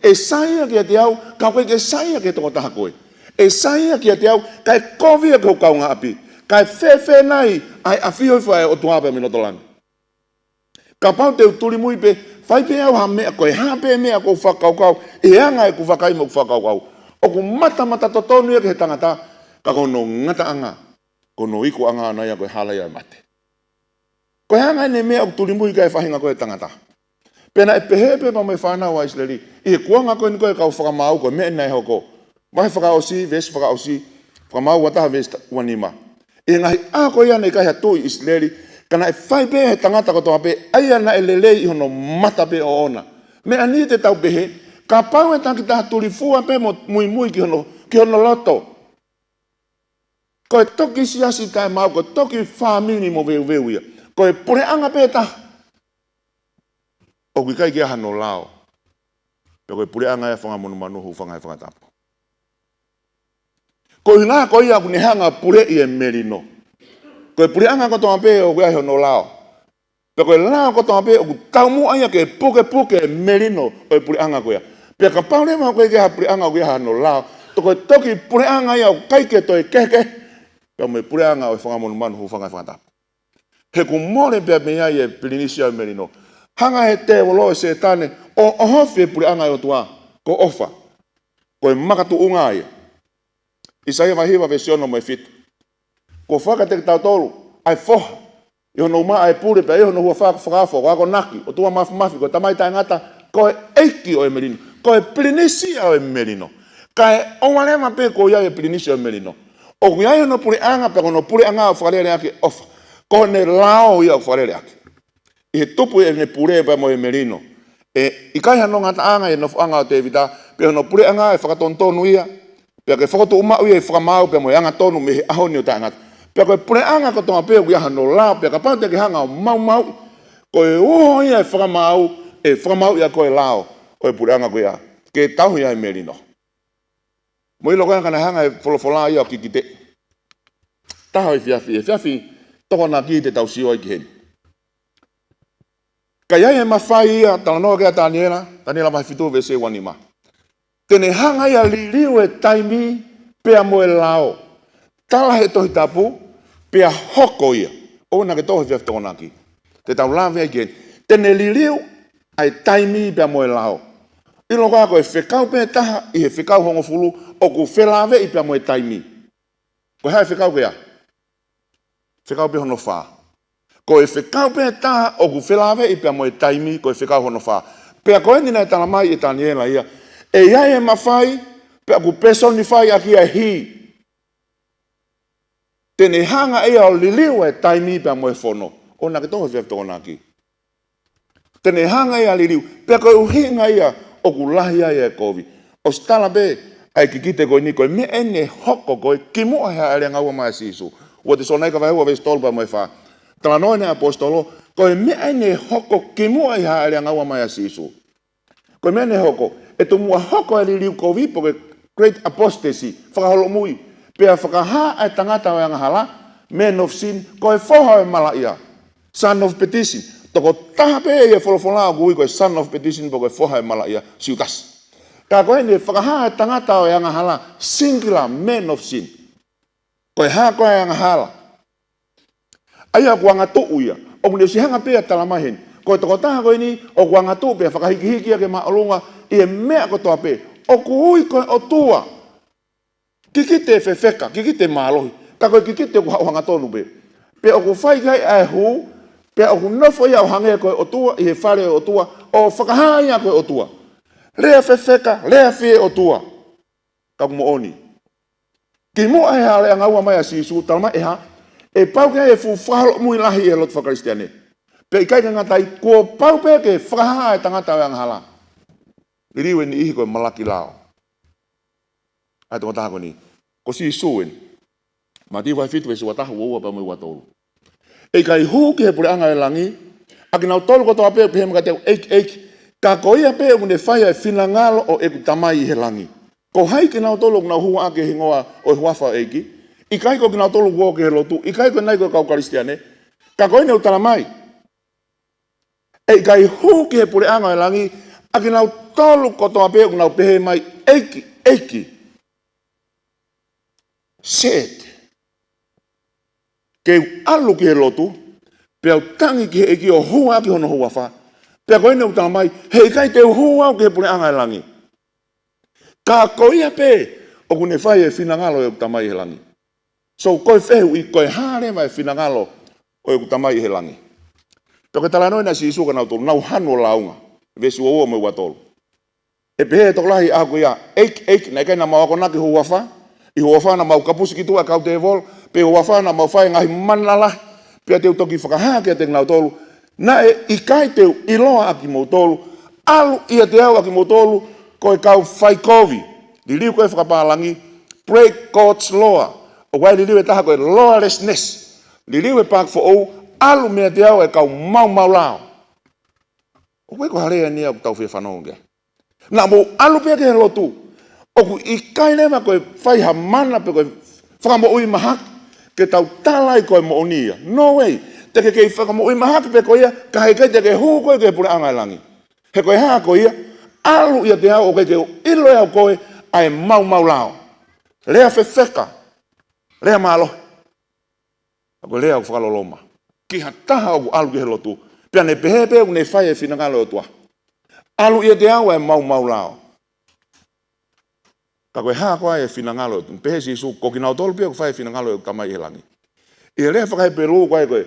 ʻE sai ia kiate au, ka ʻoku ʻikai ke sai ia ki he tokotaha ko ē. ʻE sai ia kiate au, kae kovi ia ki hoku kaungāʻapi. Kae fēfē nai ʻa e ʻafio hifo ʻa e ʻOtua pea mei loto langi. Kapau te u tulimui pē, fai pē au ha meʻa ko e hā pē meʻa ʻoku ou fakakaukau, ʻi he anga ʻeku vakai mo ʻeku fakakaukau. ʻOku matamata totonu ia ki he tangata, ka ko hono ngataʻanga, ko hono ikuʻanga ʻoʻona ia ko e hala ia ʻo e mate. Ko e anga eni e meʻa ʻoku tulimui ki ai e faʻahinga ko ē ʻo e tangata. Pea naʻe pehē pē pea mo e fānau ʻa ʻIsileli. ʻI he kuonga ko eni ko ē kau fakamaau ko e meʻa naʻe hoko. Vahe fakaʻosi, veesi fakaʻosi, Fakamaau ua taha veesi ua nima. ʻI he ngaahi ʻaho ko ia naʻe ʻikai ha tuʻi ʻi ʻIsileli, ka naʻe fai pē ʻe he tangata kotoa pē, ʻa ia naʻe lelei ʻi hono mata pē ʻoʻona. Meʻa ni te tau pehē, kapau ʻe taki taha tulifua pē mo muimui ki hono, ki hono loto. Ko e toki siasi taʻemaau, ko e toki fāmili moveuveu ia. Ko e puleʻanga pē taha. ʻOku ʻikai ke ʻi ai hano lao. Pea ko e puleʻanga ia ʻo e fanga monumanu, hūfanga he fakatapu. Ko e ʻuhinga ko ia ʻoku ne hanga ʻo puleʻi e melino. Ko e puleʻanga kotoa pē ʻoku ʻi ai hono lao. Pea ko e lao kotoa pē ʻoku taumuʻa ia ke pukepuke e melino ʻo e puleʻanga ko ia. Pea kapau leva ʻoku ʻikai ke ʻi ai ha puleʻanga ʻoku ʻi ai hano lao, ko e toki puleʻanga ia ʻoku ʻikai ke toe kehekehe pea mo e puleʻanga ʻo e fanga monumanu, hūfanga he fakatapu. He ʻoku mole pē mei ai e pilinisi ʻo e melino. Hanga ʻe he tēvolo, ʻe Sētane, ʻo ʻohofi e puleʻanga ʻo e ʻOtua, ko ʻOfa. Ko e makatuʻunga ia. ʻAisea vahe hiva veesi ono mo e fitu. Kuo foaki kiate kitautolu ʻa e foha, ʻi hono uma ʻa e pule, pea ʻi hono huafa ko e Fakaofo, ko e Akonaki, ʻOtua Mafimafi, ko e Tamai Taʻengata, ko e ʻEiki ʻo e melino, ko e pilinisi ia ʻo e melino. Kae ʻoua leva pē kuo ʻi ai e pilinisi ʻo e melino. ʻOku ʻi ai hono puleʻanga, pea ko hono puleʻanga ʻoku fakalele ʻaki ʻe ʻOfa. Ko hono lao ia ʻoku fakalele ʻaki. ʻI he tupu ʻene pule pea mo e melino. ʻE ʻikai hano ngataʻanga ʻi he nofoʻanga ʻo Tēvita, pea hono puleʻanga ʻe fakatonutonu ia, Pea ke fokotuʻu maʻu ia ʻi he fakamaau pea mo e angatonu mei he ʻaho ni ʻo taʻengata. Pea ko e puleʻanga kotoa pē ʻoku ʻi ai hano lao, pea kapau te ke hanga ʻo maumauʻi, ko e uho ia ʻo e fakamaau, ʻe fakamaauʻi ʻa koe ʻe he lao ʻo e puleʻanga ko ia, ke tauhi ʻa e melino. Mou ʻilo ko ē ka naʻe hanga ʻe he folofola ia ʻo kikiteʻi. Taha ʻo e efiafi, efiafi Tokonaki te tau sio ai ki heni. Ka ʻi ai e mafai ia, talanoa ki ai ʻa Taniela, Taniela vahe fitu veesi ua nima. Te ne hanga ia ʻo liliu e taimi pea mo e lao. Tala he Tohi Tapu, pea hoko ia. ʻOua naʻa ke toʻo he efiafi Tokonaki. Te tau lave ai ki heni. Te ne liliu ʻa e taimi pea mo e lao. ʻIlo ko ā ko e fekau pē taha ʻi he fekau hongofulu ʻoku felāveʻi pea mo e taimi. Ko e hā e fekau ko ia? Fekau pē hono fā. Ko e fekau pē taha ʻoku felāveʻi pea mo e taimi, ko e fekau hono fā. Pea ko eni naʻe tala mai ʻe Taniela ia, ʻe ʻi ai e mafai, pea ʻoku personify ʻaki ia e hī. Te ne hanga ia ʻo liliu e taimi pea mo e fono. ʻOua naʻa ke toʻo he efiafi Tokonaki. Te ne hanga ia ʻo liliu. Pea ko e ʻuhinga ia ʻoku lahi ai e kovi. ʻOsi tala pē ʻa e kikite ko eni, ko e meʻa eni ʻe hoko ko ē kimuʻa he Haʻele ʻAnga Ua mai ʻa Sīsū. Ua Tesalonaika vahe ua veesi tolu pea mo e fā. Talanoa ʻa e ʻaposetolo, ko e meʻa eni ʻe hoko kimuʻa he Haʻele ʻAnga Ua mai ʻa Sīsū. Ko e meʻa eni ʻe hoko, ʻe tomuʻa hoko e liliu kovi pe ko e great apostasy, fakaholomui, pea fakahā ʻa e tangata ʻo e angahala, man of sin, ko e foha ʻo e malaʻia, son of perdition. Tokotaha pē ʻi he folofola ʻoku ui ko e son of perdition pe ko e foha ʻo e malaʻia, Siutasi. Ka ko eni ʻe fakahā ʻa e tangata ʻo e angahala, singular, man of sin. Ko e hā ko ā e angahala? ʻA ia ʻoku angatuʻu ia. ʻOku ne ʻosi hanga pē ʻo tala mai heni, ko e tokotaha ko eni ʻoku angatuʻu pea fakahikihiki ia ki māʻolunga ʻi he meʻa kotoa pē. ʻOku ui ko e ʻOtua. Kikite fefeka, kikite mālohi. Ka ko e kikite ʻoku haʻu hangatonu pē. Pea ʻoku fai ki ai ʻa e hū, pea ʻoku nofo ia ʻo hangē ko e ʻOtua ʻi he fale ʻo e ʻOtua, ʻo fakahā ia ko e ʻOtua. Lea fefeka, lea fie ʻOtua. Ka ʻoku moʻoni. Kimuʻa he Haʻele ʻAnga Ua mai ʻa Sīsū, tala mai ʻe hā, ʻe pau ke ʻi ai e fuʻu fakaholomui lahi ʻi he lotu faka-Kalisitiane. Pea ʻikai ke ngata ai, kuo pau pē ke fakahā e tangata ʻo e angahala. Liliu e niʻihi ko e malaki lao. ʻA e tokotaha ko eni. Ko Sīsū eni. Mātiu vahe fitu veesi ua taha, ua ua pea mo e ua tolu. ʻE ʻikai hū ki he puleʻanga ʻo e langi ʻa kinautolu kotoa pē ʻoku pehē mai kiate au, ʻEiki, ʻEiki, ka ko ia pē ʻoku ne fai ʻa e finangalo ʻo ʻeku Tamai ʻi he langi. Ko hai kinautolu ʻoku nau hū ʻaki e hingoa ʻo e huafa ʻo e ʻEiki? ʻIkai ko kinautolu ʻoku ō ki he lotu, ʻikai ko e nai ko e kau Kalisitiane. Ka ko eni ʻoku tala mai, ʻE ʻikai hū ki he puleʻanga ʻo e langi ʻa kinautolu kotoa pē ʻoku nau pehē mai, ʻEiki, ʻEiki. Said, ke u ʻalu ki he lotu, pea u tangi ki he ʻEiki ʻo hū ʻaki hono huafa. Pea ko eni ʻoku tala mai, he ʻikai te u hū au ki he puleʻanga ʻo e langi. Ka ko ia pē ʻoku ne fai e finangalo ʻo ʻeku Tamai ʻi he langi. So, ko e fehuʻi, ko e hā leva e finangalo ʻo ʻeku Tamai ʻi he langi? Pea ko e talanoa eni ʻa Sīsū kia nautolu, nau hanu ʻo lāunga. Veesi ua ua mo e ua tolu. ʻE pehē ʻe he tokolahi ʻaho ko ia, ʻEiki, ʻEiki, naʻe ʻikai naʻa mau akonaki ho huafa, ʻi ho huafa naʻa mau kapusi ki tuʻa e kau tēvolo, pe ho huafa naʻa mau fai e ngaahi mana lahi, pea te u toki fakahā kiate kinautolu, naʻe ʻikai te u ʻiloa ʻa kimoutolu, ʻalu ʻiate au ʻa kimoutolu, ko e kau faikovi. Liliu ko ē fakapālangi, break God's law. ʻOku ʻi ai e liliu ʻe taha ko e lawlessness. Liliu ʻe he paaki foʻou, ʻalu meiate au ʻa e kau maumau lao. ʻOku ʻikai ko ha lea eni ia ʻoku tau fie fanongo ki ai. Naʻa mou ʻalu pē ki he lotu. ʻOku ʻikai leva ko e fai ha mana pe ko e fakamoʻui mahaki ke tau tala ai ko e moʻoni ia. No way. Te ke kei fakamoʻui mahaki pē koe ia, ka heʻikai te ke hū koe ki he puleʻanga ʻo e langi. He ko e hā koe ia, ʻalu ʻiate au ʻoku ʻikai ke u ʻilo ʻe au koe ʻa e maumau lao. Lea fefeka. Lea mālohi. Ka ko e lea ʻoku fakaloloma ki ha taha ʻoku ʻalu ki he lotu. Pea ne pehē pē ʻoku ne fai e finangalo ʻo e ʻOtua. ʻAlu ʻiate au ʻa e maumau lao. Ka ko e hā koā e finangalo ʻo e ʻOtua? Pehē ʻe Sīsū, ko kinautolu pē ʻoku fai e finangalo ʻo ʻeku Tamai ʻi he langi. ʻI he lea fakaHepelū ko ē ko e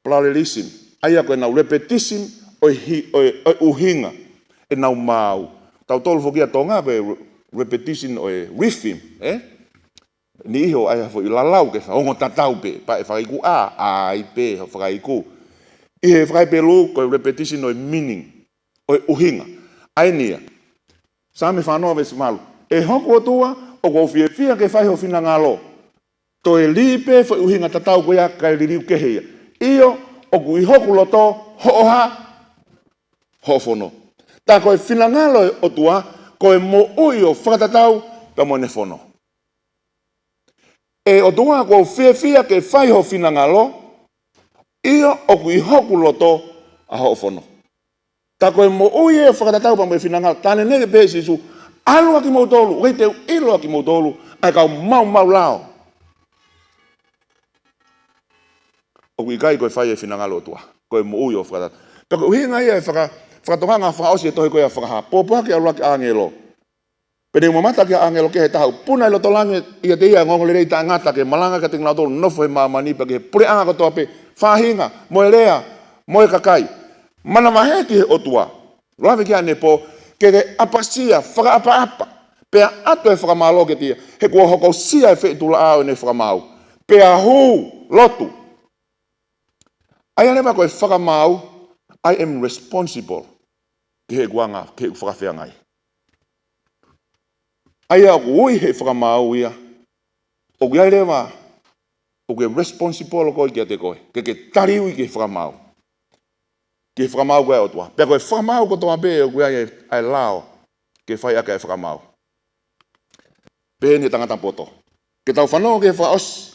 parallelism. ʻA ia ko ʻenau repetition ʻo e hi-, ʻo e, ʻo e ʻuhinga ʻenau maau. Tautolu foki ʻa Tonga ko e re-, repetition ʻo e rhythm, ē? Niʻihi ʻoku ʻi ai ha foʻi lalau ke fa-, ongo tatau pē, pea ʻe fakaiku ā, ʻai pē, ʻo fakaiku. ʻI he fakaHepelū, ko e repetition ʻo e meaning, ʻo e ʻuhinga. ʻA eni ia. Saame fā noa veesi valu. ʻE hoku ʻOtua, ʻoku ou fiefia ke fai ho finangalo. Toe lī pē foʻi ʻuhinga tatau ko ia kae liliu kehe ia. ʻIo, ʻoku ʻi hoku loto hoʻo hā? Hoʻo fono. Tā ko e finangalo ʻo e ʻOtua, ko e moʻui ʻo fakatatau pea mo ʻene fono. ʻE ʻOtua, ʻoku ou fiefia ke fai ho finangalo, ʻio, ʻoku ʻi hoku loto ʻa hoʻo fono. Tā ko e moʻui ʻe fakatatau pea mo e finangalo. Talange pē ʻe Sīsū, ʻalu ā kimoutolu, ʻoku ʻikai te u ʻilo ā kimoutolu, ʻa e kau maumau lao. ʻOku ʻikai ko e fai e finangalo ʻo e ʻOtua, ko e moʻui ʻo fakatatau. Pea ko e ʻuhinga ia e faka-, fakatokanga fakaʻosi e tohi ko ia Fakahā. Pōpoaki ʻa e ʻuluaki ʻāngelo. Pea ne u mamata ki ha ʻāngelo kehe ʻe taha ʻoku puna ʻi loto langi ʻiate ia ʻa e ongoongolelei taʻengata ke malanga kiate kinautolu ʻoku nofo he māmani pea ki he puleʻanga kotoa pē, faʻahinga, mo e lea, mo e kakai. Manavahē ki he ʻOtua, lave ki ai ʻanepō, ke ke ʻapasia, fakaʻapaʻapa, pea ʻoatu e fakamālō kiate ia, he kuo hokosia e feituʻulaʻā ʻo ʻene fakamaau. Pea hū, lotu. ʻA ia leva ko e fakamaau, I am responsible ki heʻeku anga, ki heʻeku fakafeangai. ʻA ia ʻoku ui he fakamaau ia, ʻoku ʻi ai leva, ʻoku ke responsible koe kiate koe, ke ke taliui ki he fakamaau. Ki he fakamaau ko ia ʻa e ʻOtua. Pea ko e fakamaau kotoa pē ʻoku ʻi ai e, ʻa e lao ke fai ʻaki e fakamaau. Pehē ni e tangata poto. Ke tau fanongo ki he fakaʻosi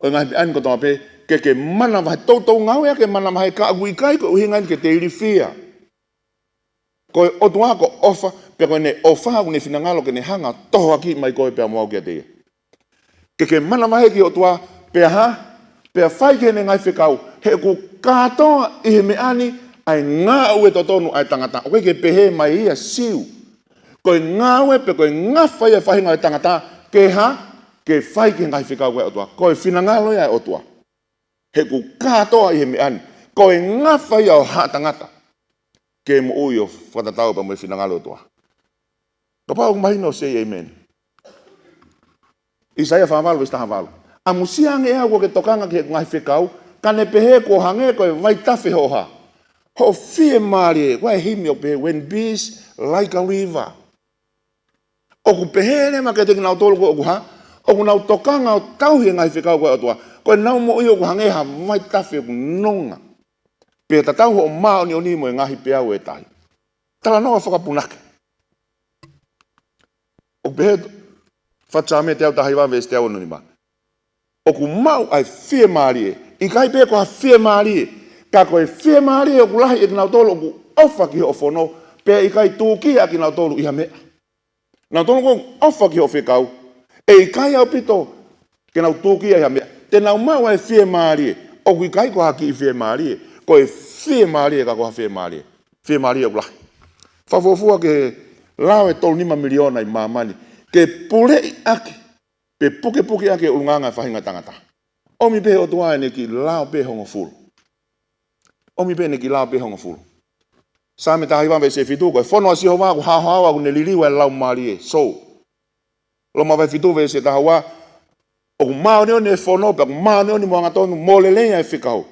ʻo e ngaahi meʻa ni kotoa pē, ke ke manavahē, toutou ngāue ā ke manavahē, ka ʻoku ʻikai ko e ʻuhinga eni ke te ilifia. Ko e ʻOtua ko e ʻofa, pea ko ʻene ʻofa ʻoku ne finangalo ke ne hanga ʻo tohoakiʻi mai koe pea mo au kiate ia. Ke ke manavahē ki he ʻOtua, pea hā, pea fai ki heʻene ngaahi fekau, he ʻoku kātoa ʻi he meʻa ni ʻa e ngāue totonu ʻa e tangata. ʻOku ʻikai ke pehē mai ia Siu. Ko e ngāue pē ko e ngafa ia e faʻahinga ʻo e tangata, ke hā, ke fai ki he ngaahi fekau ʻa e ʻOtua. Ko e finangalo ia ʻa e ʻOtua. He ʻoku kātoa ʻi he meʻa ni. Ko e ngafa ia ʻo haʻa tangata. Ke moʻui ʻo fakatatau pea mo e finangalo ʻo e ʻOtua. Kapau ʻoku mahino, say amen. ʻAisea fā valu veesi taha valu. ʻAmusia ange ʻe au kuo ke tokanga ki heʻeku ngaahi fekau, ka ne pehē kuo hangē ko e vaitafe hoʻo hā. Hoʻo fiemālie, ko e himi ʻoku pehē, when peace like a river. ʻOku pehē leva kiate kinautolu ko ē ʻoku hā, ʻoku nau tokanga ʻo tauhi e ngaahi fekau ko ē ʻa e ʻOtua. Ko ʻenau moʻui ʻoku hangē ha vaitafe ʻoku nonga. Pea tatau hoʻo māʻoniʻoni mo e ngaahi peau ʻo e tahi. Talanoa fakapunake. ʻOku pehē, Fatu Saame teau taha hiva veesi teau ono nima. ʻOku maʻu ʻa e fiemālie, ʻikai pē ko ha fiemālie, ka ko e fiemālie ʻoku lahi ʻia kinautolu ʻoku ʻofa ki hoʻo fono, pea ʻikai tūkia ʻa kinautolu ʻi ha meʻa. Nautolu ʻoku ʻofa ki hoʻo fekau, ʻe ʻikai ʻaupito ke nau tūkia ʻi ha meʻa. Te nau maʻu ʻa e fiemālie, ʻoku ʻikai ko ha kiʻi fiemālie, ko e fiemālie ka ko ha fiemālie. Fiemālie ʻoku lahi. Fakafuofua ki he lao ʻe tolu nima miliona ʻi māmani, ke puleʻi ʻaki, pe pukepuke ʻaki e ʻulungaanga e faʻahinga tangata. ʻOmi pē ʻe he ʻOtua ʻene kiʻi lao pē ʻe hongofulu. ʻOmi pē ʻene kiʻi lao pē ʻe hongofulu. Saame taha hiva veesi fitu, ko e fono ʻa Sihova ʻoku haohaoa, ʻoku ne liliu ʻa e laumālie. So, Loma vahe fitu veesi taha ua, ʻoku māʻoniʻoni e fono, pea ʻoku māʻoniʻoni mo angatonu, mo lelei ʻa e fekau.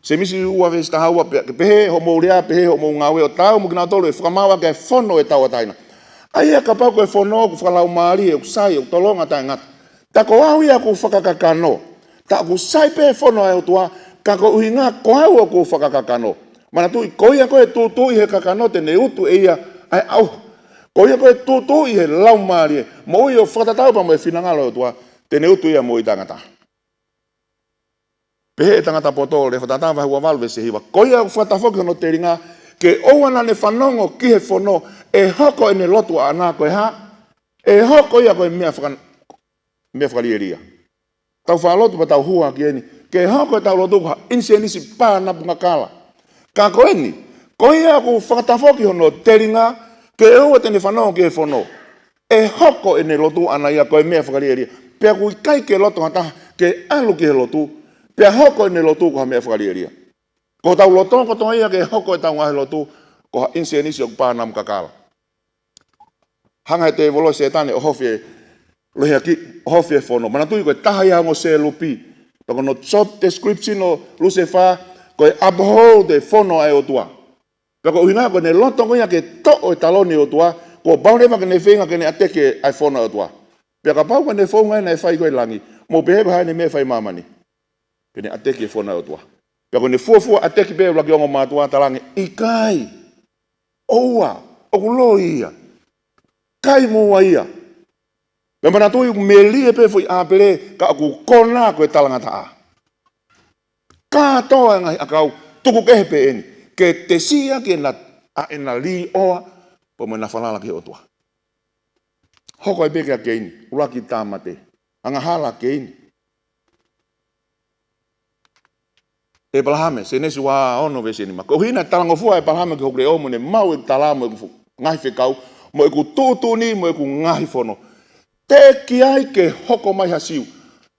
Sēmisi ua veesi taha ua, pea ke pehē hoʻomou lea, pehē hoʻomou ngāue, ʻo taau mo kinautolu ʻe fakamaau ʻaki e fono ʻo e tauʻatāina. ʻA ia kapau ko e fono ʻoku fakalaumālie, ʻoku sai, ʻoku tolonga taʻengata, tā ko au ia ʻoku fakakakano. Tā ʻoku sai pē fono ʻa e ʻOtua, ka ko e ʻuhinga ko au ʻoku fakakakano. Manatuʻi, ko ia ko ē ʻe tūtuuʻi he kakano te ne utu ʻe ia ʻa e ʻauha. Ko ia ko ē ʻe tūtuuʻi he laumālie, moʻui ʻo fakatatau pea mo e finangalo ʻo e ʻOtua, te ne utu ia moʻui taʻengata. Pehē ʻe he tangata poto, Lēfaitātā vahe ua valu veesi hiva. Ko ia ʻoku fakatafoki hono telinga, ke ʻoua naʻa ne fanongo ki he fono, ʻe hoko ʻene lotu ʻaʻana ko e hā? ʻE hoko ia ko e meʻa faka-, meʻa fakalielia. Tau faʻa lotu pea tau hua ki heni. Ke hoko ʻetau lotu ko ha ʻinisēnisi pā napu kakala. Ka ko eni, ko ia ʻoku fakatafoki hono telinga, ke ʻoua te ne fanongo ki he fono, ʻe hoko ʻene lotu ʻaʻana ia ko e meʻa fakalielia. Pea ʻoku ʻikai ke loto ha taha ke ʻalu ki he lotu, pea hoko ʻene lotu ko ha meʻa fakalielia. Ko hotau loto kotoa ia ke hoko ʻetau ngaahi lotu ko ha ʻinisēnisi ʻoku pā namu kakala. Hanga ʻe he tēvolo, Sētane, ʻo ʻohofi e lohiakiʻi, ʻohofi e fono. Manatuʻi ko e taha ia ʻa e ongo selupi. Pea ko hono job description ʻo Lusefā, ko e uphold e fono ʻa e ʻOtua. Pea ko e ʻuhinga ko ʻene loto ko ia ke toʻo e taloni ʻo e ʻOtua, Kuo pau leva ke ne feinga ke ne ʻateki ʻa e fono ʻa e ʻOtua. Pea kapau ko ʻene founga ʻena ʻe fai ko ē ʻi langi, mou pehē ko e hā ʻene meʻa ʻe fai ʻi māmani? Ke ne ʻateki e fono ʻa e ʻOtua. Pea ko ʻene fuofua ʻateki pē ʻuluaki ongo mātuʻa, talaange, ʻikai, ʻoua, ʻoku loi ia. Kai muʻa ia. Pea manatuʻi ʻoku melie pē foʻi ʻāpele, ka ʻoku kona ko e talangataʻa. Kātoa e ngaahi ʻakau, tuku kehe pē ʻeni. Ke tesi ʻaki ʻena, ʻa ʻena līʻoa, pea mo ʻena falala ki he ʻOtua. Hoko ai pē kia Keini, ʻuluaki tāmate. Angahala Keini. ʻEpalahame, Sēnesi ua ono veesi nima. Ko e ʻuhinga ʻe talangofua ʻa ʻEpalahame ki hoku leʻo mo ʻene maʻu ʻeku talā mo ʻeku fo-, ngaahi fekau, mo ʻeku tuʻutuʻuni mo ʻeku ngaahi fono. Teʻeki ai ke hoko mai ha Siu.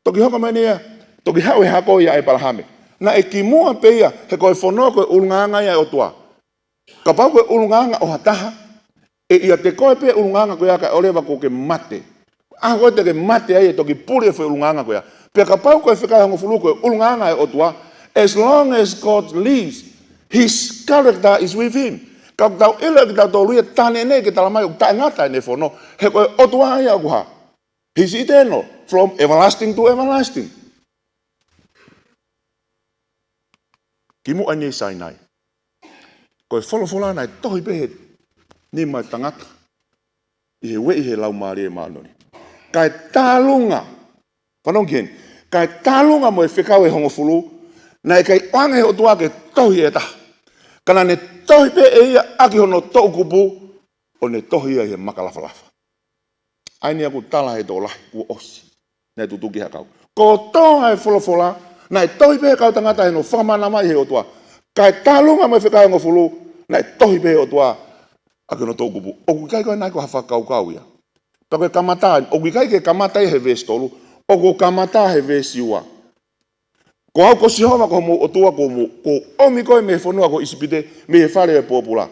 Toki hoko mai ʻeni ia, toki haʻu e hako ia ʻa ʻEpalahame. Naʻe kimuʻa pē ia, he ko e fono ko e ʻulungaanga ia ʻo e ʻOtua. Kapau ko e ʻulungaanga ʻo ha taha, ʻe ʻiate koe pē ʻulungaanga ko ia kae ʻoua leva kuo ke mate. ʻAho ko ē te ke mate ai ʻe toki puli e foʻi ʻulungaanga ko ia. Pea kapau ko e fekau ʻe hongofulu ko e ʻulungaanga ʻo e ʻOtua, as long as God lives, his character is with him. Ka ʻoku tau ʻilo ʻe kitautolu ia, taʻe neʻineʻi ke tala mai ʻoku taʻengata ʻene fono, he ko e ʻOtua ia ʻoku hā. He's eternal, from everlasting to everlasting. Kimuʻa ʻeni ʻi Sainai. Ko e folofola naʻe tohi pē he nima ʻo e tangata. ʻI he ueʻi he Laumālie Māʻoniʻoni. Kae tālunga. Fanongo ki heni. Kae tālunga mo e fekau ʻe hongofulu. Naʻe ʻikai ʻoange he ʻOtua ke tohi ʻe ha taha. Ka naʻa ne tohi pē ʻe ia ʻaki hono toʻukupu. ʻO ne tohi ia ʻi he makalafalafa. ʻA eni ʻoku tala he tokolahi kuo ʻosi. Naʻe tutuki ha kau. Kotoa e folofola, naʻe tohi pē he kau tangata ʻi hono fakamanava mai he ʻOtua. Kae tālunga mo e fekau ʻe hongofulu, naʻe tohi pē he ʻOtua ʻaki hono toʻukupu. ʻOku ʻikai ko ena ko ha fakakaukau ia. Pea ko e kamata, ʻoku ʻikai ke kamata ia he veesi tolu, ʻoku kamata he veesi ua. Ko au ko Sihova ko homou ʻOtua, kuo mou, kuo u ʻomi koe mei he fonua ko ʻIsipite, mei he fale ʻo e pōpula.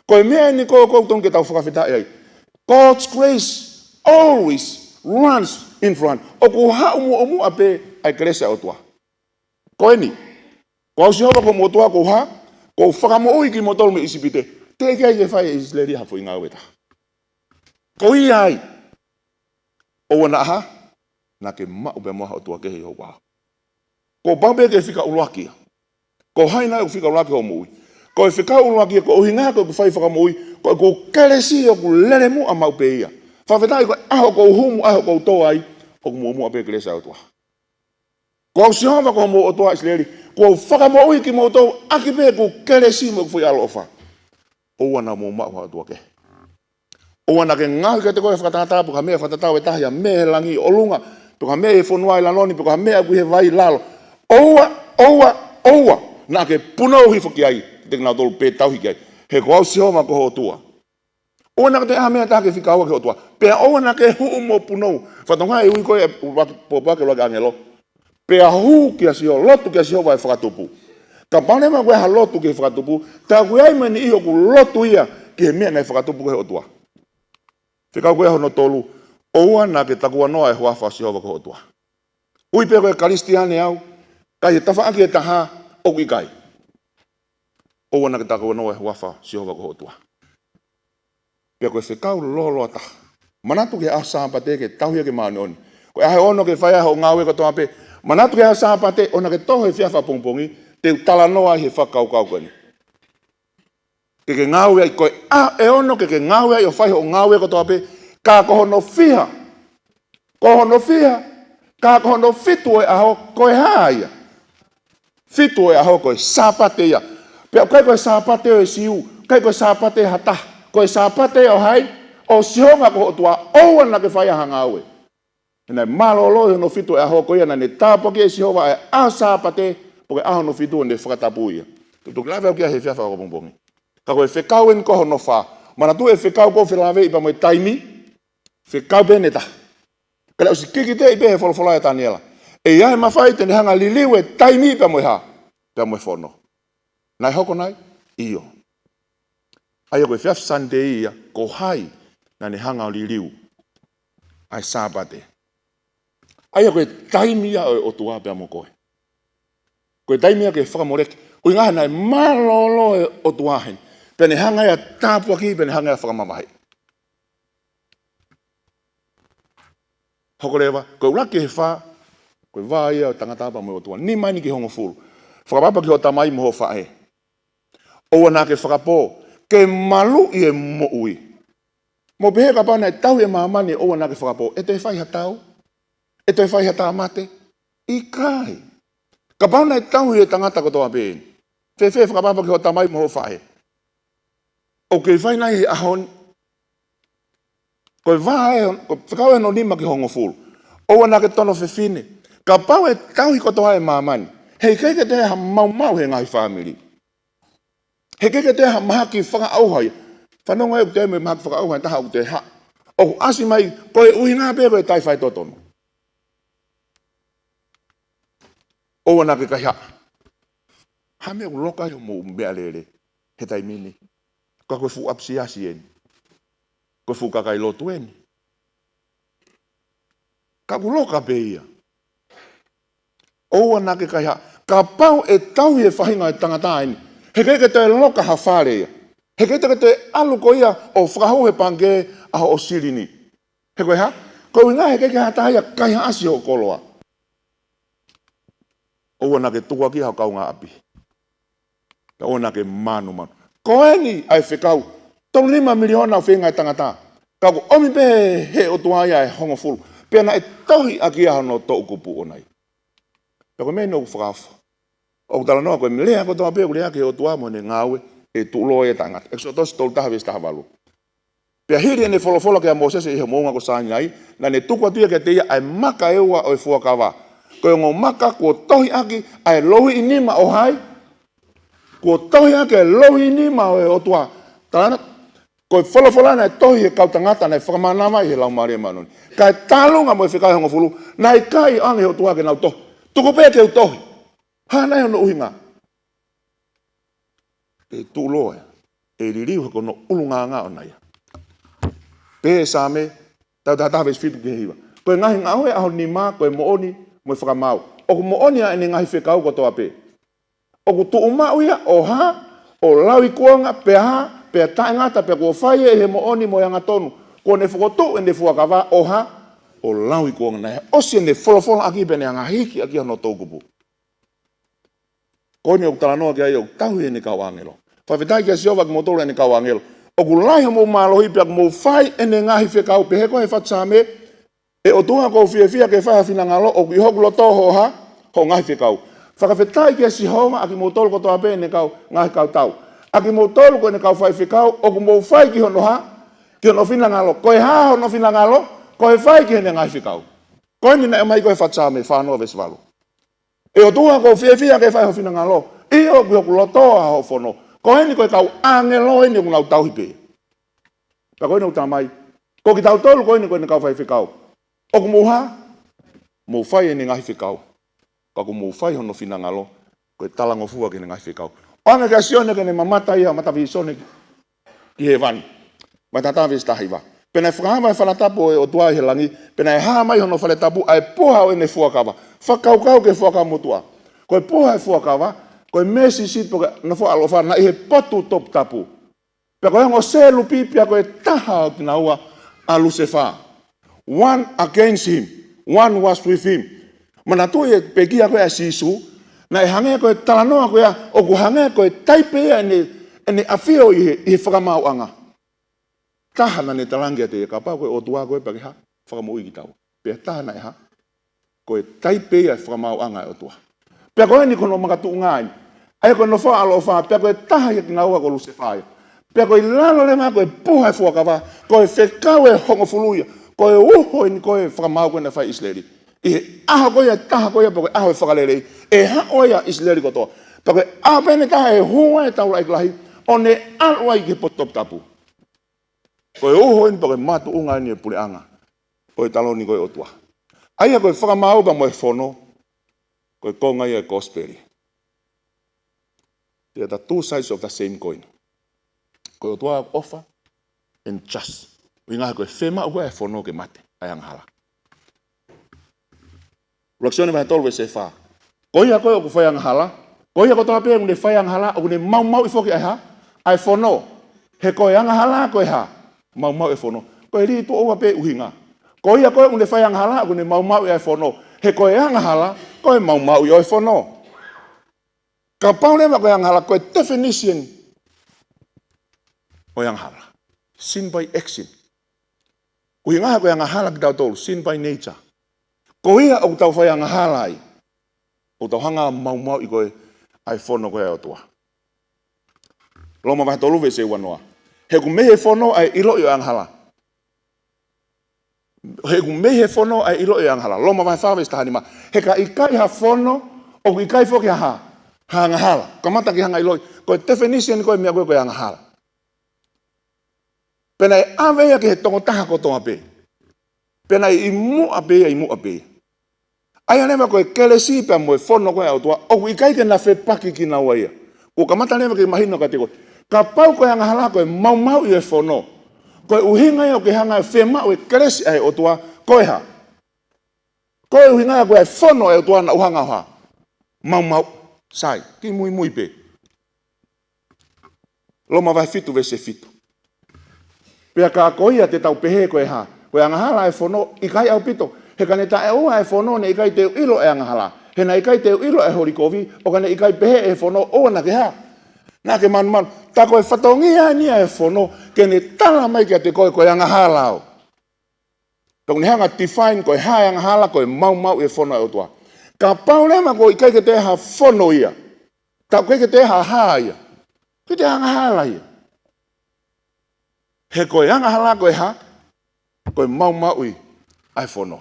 Ko e meʻa ʻeni ko ē ʻoku totonu ke tau fakafetaʻi ai. God's grace always runs in front. ʻOku haʻu muʻomuʻa pē ʻa e kelesi ʻa e ʻOtua. Ko eni, ko au Sihova ko homou ʻOtua, kuo u hā, kuo u fakamoʻui kimoutolu mei ʻIsipite. Teʻeki ai ke fai ʻe ʻIsileli ha foʻi ngāue ʻe taha. Ko ia ai, ʻoua naʻa hā, naʻa ke maʻu pē mo ha ʻotua kehe ʻi hoku ʻao. Kuo pau pē ke fika ʻuluaki ia. Ko hai nai ʻoku fika ʻuluaki hoʻo moʻui? Ko e fekau ʻuluaki ia, ko e ʻuhinga ko ʻeku fai fakamoʻui, ko ʻeku kelesi ʻoku lele muʻa maʻu pē ia. Fakafetaʻi ko e ʻaho ʻoku ou humu, ʻaho ʻoku ou tō ai, ʻoku muʻomuʻa pē kelesi ʻa e ʻOtua. Ko au Sihova ko homou ʻOtua ʻIsileli, kuo u fakamoʻui kimoutolu ʻaki pē ʻeku kelesi mo ʻeku foʻi ʻaloʻofa. ʻOua naʻa mou maʻu ha ʻotua kehe. ʻOua naʻa ke ngaohi kiate koe ha fakatātā, pe ko ha meʻa fakatatau ʻe taha, ha meʻa he langi ʻi ʻolunga, pe ko ha meʻa he fonua ʻi lalo ni, pe ko ha meʻa ʻoku ʻi he vai ʻi lalo. ʻOua, ʻoua, ʻoua naʻa ke punou hifo ki ai, kiate kinautolu pe tauhi ki ai. He ko au Sihova ko ho ʻOtua. ʻOua naʻa ke toe ʻai ha meʻa ʻe taha ke fika ua ki he ʻOtua. Pea ʻoua naʻa ke huʻu mo punou. Fatongia e ui ko ē ʻa e pōpoaki ʻa e ʻuluaki ʻāngelo. Pea hū kia Siho-, lotu kia Sihova ʻo fakatupu. Kapau naʻe ʻikai ke ʻi ai ha lotu ki he fakatupu, tā ko ē ʻa e meʻa ni ʻoku lotu ia ki he meʻa naʻe fakatupu ko ē ʻe he ʻOtua. Fekau ko ē hono tolu, ʻoua naʻa ke takuanoa e huafa ʻo Sihova ko ho ʻOtua. Ui pē ko e Kalisitiane au, ka ʻi he tafaʻaki ʻe taha ʻoku ʻikai. ʻOua naʻa ke takuanoa e huafa ʻo Sihova ko ho ʻOtua. Pea ko e fekau lōloa taha. Manatu ki he ʻaho Sāpate ke tauhi ʻaki e māʻoniʻoni. Ko e ʻaho ʻe ono ke fai ai hoʻo ngāue kotoa pē. Manatu ki he ʻaho Sāpate, ʻoua naʻa ke toho he efiafi ʻapongipongi, te u talanoa ai he fakakaukau ko eni. Ke ke ngāue ai, ko e ʻaho ʻe ono ke ke ngāue ai ʻo fai hoʻo ngāue kotoa pē, ka ko hono fiha, ko hono fiha, ka ko hono fitu ʻo e ʻaho, ko e hā ia? Fitu ʻo e ʻaho ko e Sāpate ia. Pea ʻoku ʻikai ko e Sāpate ʻo e Siu, ʻikai ko e Sāpate ʻo ha taha, ko e Sāpate ʻo hai? ʻO Sihova ko ho ʻOtua. ʻOua naʻa ke fai ai ha ngāue. He naʻe mālōlō ʻi hono fitu ʻo e ʻaho ko ia naʻa ne tāpuakiʻi ʻe Sihova ʻa e ʻaho Sāpate, pea ko e ʻaho hono fitu ʻo ne fakatapui ia. Te u toki lave au ki ai he efiafi ʻapongipongi. Ka ko e fekau eni ko hono fā. Manatu e fekau ʻoku felāveʻi pea mo e taimi, fekau pē ʻe taha. Ka naʻe ʻosi kikiteʻi pē he folofola ʻa Taniela. ʻE ʻi ai e mafai te ne hanga ʻo liliu e taimi pea mo e hā? Pea mo e fono. Naʻe hoko nai? ʻIo. ʻA ia ko e efiafi Sāpate ia, ko hai naʻa ne hanga ʻo liliu ʻa e Sāpate? ʻA ia ko e taimi ia ʻo e ʻOtua pea mo koe. Ko e taimi ia ke fakamoleki. ʻUhinga he naʻe mālōlō e ʻOtua heni. Pea ne hanga ia ʻo tāpuakiʻi, pea ne hanga ia ʻo fakamavaheʻi. Hoko leva, ko e ʻuluaki ki he fā, ko e vā ia ʻo e tangata pea mo e ʻOtua. Nima eni ki he hongofulu. Fakaʻapaʻapa ki hoʻo tamai mo hoʻo faʻē. ʻOua naʻa ke fakapō, ke maluʻi e moʻui. Mou pehē kapau naʻe tauhi ʻe māmani, ʻoua naʻa ke fakapō, ʻe toe fai ha tau? ʻE toe fai ha tāmate? ʻIkai. Kapau naʻe tauhi e tangata kotoa pē eni. Fēfē fakaʻapaʻapa ki hoʻo tamai mo hoʻo faʻē? ʻOku kei fai nai he ʻaho ni? Ko e vā ē, ko e fekau ē hono nima ki he hongofulu. ʻOua naʻa ke tono fefine. Kapau ʻe tauhi kotoa ʻe māmani, heʻikai ke toe ʻi ai ha maumau he ngaahi fāmili. Heʻikai ke toe ʻi ai ha mahaki fakaʻauha ia. Fanongo ē, ʻoku toe ʻi ai mo e mahaki fakaʻauha ʻe taha ʻoku toe haʻu. ʻOku ʻasi mai, ko e ʻuhinga pē ko e taʻefaitotonu. ʻOua naʻa ke kaihaʻa. Ha meʻa ʻoku loka ai hoʻomou meʻalele he taimi ni? Ka ko e fuʻu ʻapisiasi eni. Ko e fuʻu kakai lotu eni. Ka ʻoku loka pē ia. ʻOua naʻa ke kaihaʻa. Kapau ʻe tauhi e faʻahinga ʻo e tangata eni, heʻikai ke toe loka ha fale ia. Heʻikai te ke toe ʻalu koe ia ʻo fakahū he pangikē ʻa hoʻo silini. He ko e hā? Ko e ʻuhinga heʻikai ke ʻi ai ha taha ia kaihaʻasi hoʻo koloa. ʻOua naʻa ke tukuakiʻi hoʻo kaungāʻapi. Pea ʻoua naʻa ke mānumanu. Ko eni ʻa e fekau. Tolu nima miliona ʻoku feinga e tangata. Ka ʻoku ʻomi pē he ʻOtua ia ʻa e hongofulu. Pea naʻe tohi ʻaki ia hono toʻukupu ʻoʻona ia. Pea ko e meʻa eni ʻoku fakaofo. ʻOku talanoa ko e lea kotoa pē ʻoku lea ki he ʻOtua mo ʻene ngāue, ʻe tuʻuloa ia ʻe taʻengata. ʻEkisoto tolu taha veesi taha valu. Pea hili ʻene folofola kia Mōsese ʻi he moʻunga ko Sainai, naʻa ne tuku atu ia kiate ia ʻa e maka ʻe ua ʻo e fuakava. Ko e ongo maka kuo tohi ʻaki ʻa e louhiʻi nima ʻo hai? Kuo tohi ʻaki ʻa e louhiʻi nima ʻo e ʻOtua. Talanoa, ko e folofola naʻe tohi he kau tangata naʻe fakamanava ʻi he Laumālie Māʻoniʻoni. Kae tālunga mo e fekau ʻe hongofulu, naʻe ʻikai ʻoange ʻe he ʻOtua ke nau tohi. Tuku pē ke u tohi. Hā nai hono ʻuhinga? ʻE tuʻuloa ia, ʻe liliu he ko hono ʻulungaanga ʻoʻona ia. Pehē ʻe Saame, tau taha taha veesi fitu ki he hiva. Ko e ngaahi ngāue ʻa ho nima, ko e moʻoni mo e fakamaau. ʻOku moʻoni ʻa ʻene ngaahi fekau kotoa pē. ʻOku tuʻumaʻu ia ʻo hā? ʻO lauikuonga, pea hā? Pea taʻengata, pea kuo fai ia ʻi he moʻoni mo e angatonu. Kuo ne fokotuʻu ʻene fuakava ʻo hā? ʻO lauikuonga. Naʻe ʻosi ʻene folofola ʻaki pea ne hanga hiki ʻaki hono toʻukupu. Ko eni ʻoku talanoa ki ai ʻoku tauhi ʻene kau ʻāngelo. Fakafetaʻi kia Sihova kimoutolu ʻene kau ʻāngelo. ʻOku lahi hoʻomou mālohi pea ʻoku mou fai ʻene ngaahi fekau. Pehē ko e fatu Saame, ʻe ʻOtua ʻoku ou fiefia ke fai ho finangalo, ʻoku ʻi hoku loto hoʻo hā? Hoʻo ngaahi fekau. Fakafetaʻi kia Sihova ʻa kimoutolu kotoa pē ʻene kau ngaahi kau tau. ʻA kimoutolu ko ʻene kau faifekau, ʻoku mou fai ki hono hā? Ki hono finangalo. Ko e hā hono finangalo? Ko e fai ki heʻene ngaahi fekau. Ko eni naʻe ʻomai ko e fatu Saame fā noa veesi valu. ʻE ʻOtua ʻoku ou fiefia ke fai ho finangalo. ʻIo ʻoku ʻi hoku loto ʻa hoʻo fono. Ko eni ko e kau ʻāngelo eni ʻoku nau tauhi pē. Ka ko eni ʻoku talamai, ko kitautolu ko eni ko ʻene kau faifekau. ʻOku mou hā? Mou fai ʻene ngaahi fekau. Ka ʻoku mou fai hono finangalo. Ko e talangofua ki heʻene ngaahi fekau. ʻOange kia Sione ke ne mamata ia, mata vīsone ki hēvani. Vahe taha taha veesi taha hiva. Pea naʻe fakaava e fala tapu ʻo e ʻOtua ʻi he langi, pea naʻe hā mai hono fale tapu ʻa e puha ʻo ʻene fuakava. Fakakaukau ki he fuakava motuʻa. Ko e puha e fuakava, ko e mēsisi pe ko e nofoʻa ʻaloʻofa naʻe ʻi he potu toputapu. Pea ko e ongo selupi pea ko e taha ʻo kinaua ʻa Lusefa. One against him, one was with him. Manatuʻi e pekia ko ē ʻa Sīsū, naʻe hangē ko e talanoa ko ia, ʻoku hangē ko e taipe ia ʻene, ʻene ʻafio ʻi he, ʻi he fakamaauʻanga. Taha naʻa ne talaange kiate ia kapau ko e ʻOtua koe pea ke hā? Fakamoʻui kitaua. Pea taha naʻe hā? Ko e taipe ia e fakamaauʻanga ʻo e ʻOtua. Pea ko eni ko hono makatuʻunga eni. ʻA ia ko e nofoʻa ʻaloʻofa, pea ko e taha ia kinaua ko Lusefa ia. Pea ko e lalo leva ko e puha e fuakava, ko e fekau ʻe hongofulu ia, ko e uho eni ko e fakamaau ko ē naʻe fai ʻe ʻIsileli. ʻI he ʻaho ko ia, taha ko ia, pea ko e ʻaho e fakalelei, ʻe haʻu ai ʻa ʻIsileli kotoa. Pea ko e ʻaho pē ʻe taha ʻe hū ai e taulaʻeiki lahi, ʻo ne ʻalu ai ki he potu toputapu. Ko e uho eni pea ko e makatuʻunga eni e puleʻanga ʻo e taloni ko e ʻOtua. ʻA ia ko e fakamaau pea mo e fono, ko e konga ia e kosipeli. They are the two sides of the same coin. Ko e ʻOtua ʻofa and just. ʻUhinga he ko e fiemaʻu ko ē e fono ke mate ʻa e angahala. ʻUluaki Sione vahe tolu veesi fā. Ko ia ko ē ʻoku fai angahala, ko ia kotoa pē ʻoku ne fai angahala, ʻoku ne maumauʻi foki ʻa e hā? ʻA e fono. He ko e angahala ko e hā? Maumauʻi e fono. Ko e lī tuʻo ua pē ʻuhinga. Ko ia ko ē ʻoku ne fai angahala, ʻoku ne maumauʻi ʻa e fono. He ko e angahala, ko e maumauʻi ʻo e fono. Kapau leva ko e angahala, ko e definition ʻo e angahala. Sin by action. ʻUhinga ko e angahala kitautolu, sin by nature. Ko ia ʻoku tau fai angahala ai, ʻoku tau hanga ʻo maumauʻi ko ē ʻa e fono ko ē ʻa e ʻOtua. Loma vahe tolu veesi ua noa. He ʻoku mei he fono ʻa e ʻiloʻi ʻo e angahala. He ʻoku mei he fono ʻa e ʻiloʻi ʻo e angahala. Loma vahe fā veesi taha nima. He ka ʻikai ha fono, ʻoku ʻikai foki ha, ha angahala. Kamata ke hanga ʻo ʻiloʻi. Ko e definition ko ē meʻa ko ē ko e angahala. Pea naʻe ʻave ia ki he tokotaha kotoa pē. Pea naʻe ʻi muʻa pē ia, ʻi muʻa pē ia. ʻA ia leva ko e kelesi pea mo e fono ko ē ʻa e ʻOtua, ʻoku ʻikai ke na fepaki kinaua ia. Kuo kamata leva ke mahino kiate koe. Kapau ko e angahala ko e maumauʻi ʻo e fono, ko e ʻuhinga ia ʻoku ke hanga ʻo fiemaʻu e kelesi ʻa e ʻOtua, ko e hā? Ko e ʻuhinga ia ko e fono ʻa e ʻOtua naʻa ku hanga ʻo hā? Maumauʻi, sai, kiʻi muimui pē. Loma vahe fitu veesi fitu. Pea ka ko ia te tau pehē ko e hā? Ko e angahala ʻa e fono, ʻikai ʻaupito. He ka ne taʻeʻoua ʻa e fono, naʻe ʻikai te u ʻilo ʻa e angahala. He naʻe ʻikai te u ʻilo ʻa e holi kovi, ʻo ka ne ʻikai pehē ʻe he fono, ʻoua naʻa ke hā? Naʻa ke manumanu. Tā ko e fatongia eni ʻa e fono, ke ne tala mai kiate koe ko e angahala au. Pea ʻoku ne hanga ʻo define ko e hā e angahala, ko e maumauʻi e fono ʻa e ʻOtua. Kapau leva ʻoku ʻikai ke toe ha fono ia, tā ʻoku ʻikai ke toe ha hā ia, ʻikai toe ha angahala ia. He ko e angahala ko e hā? Ko e maumauʻi ʻa e fono.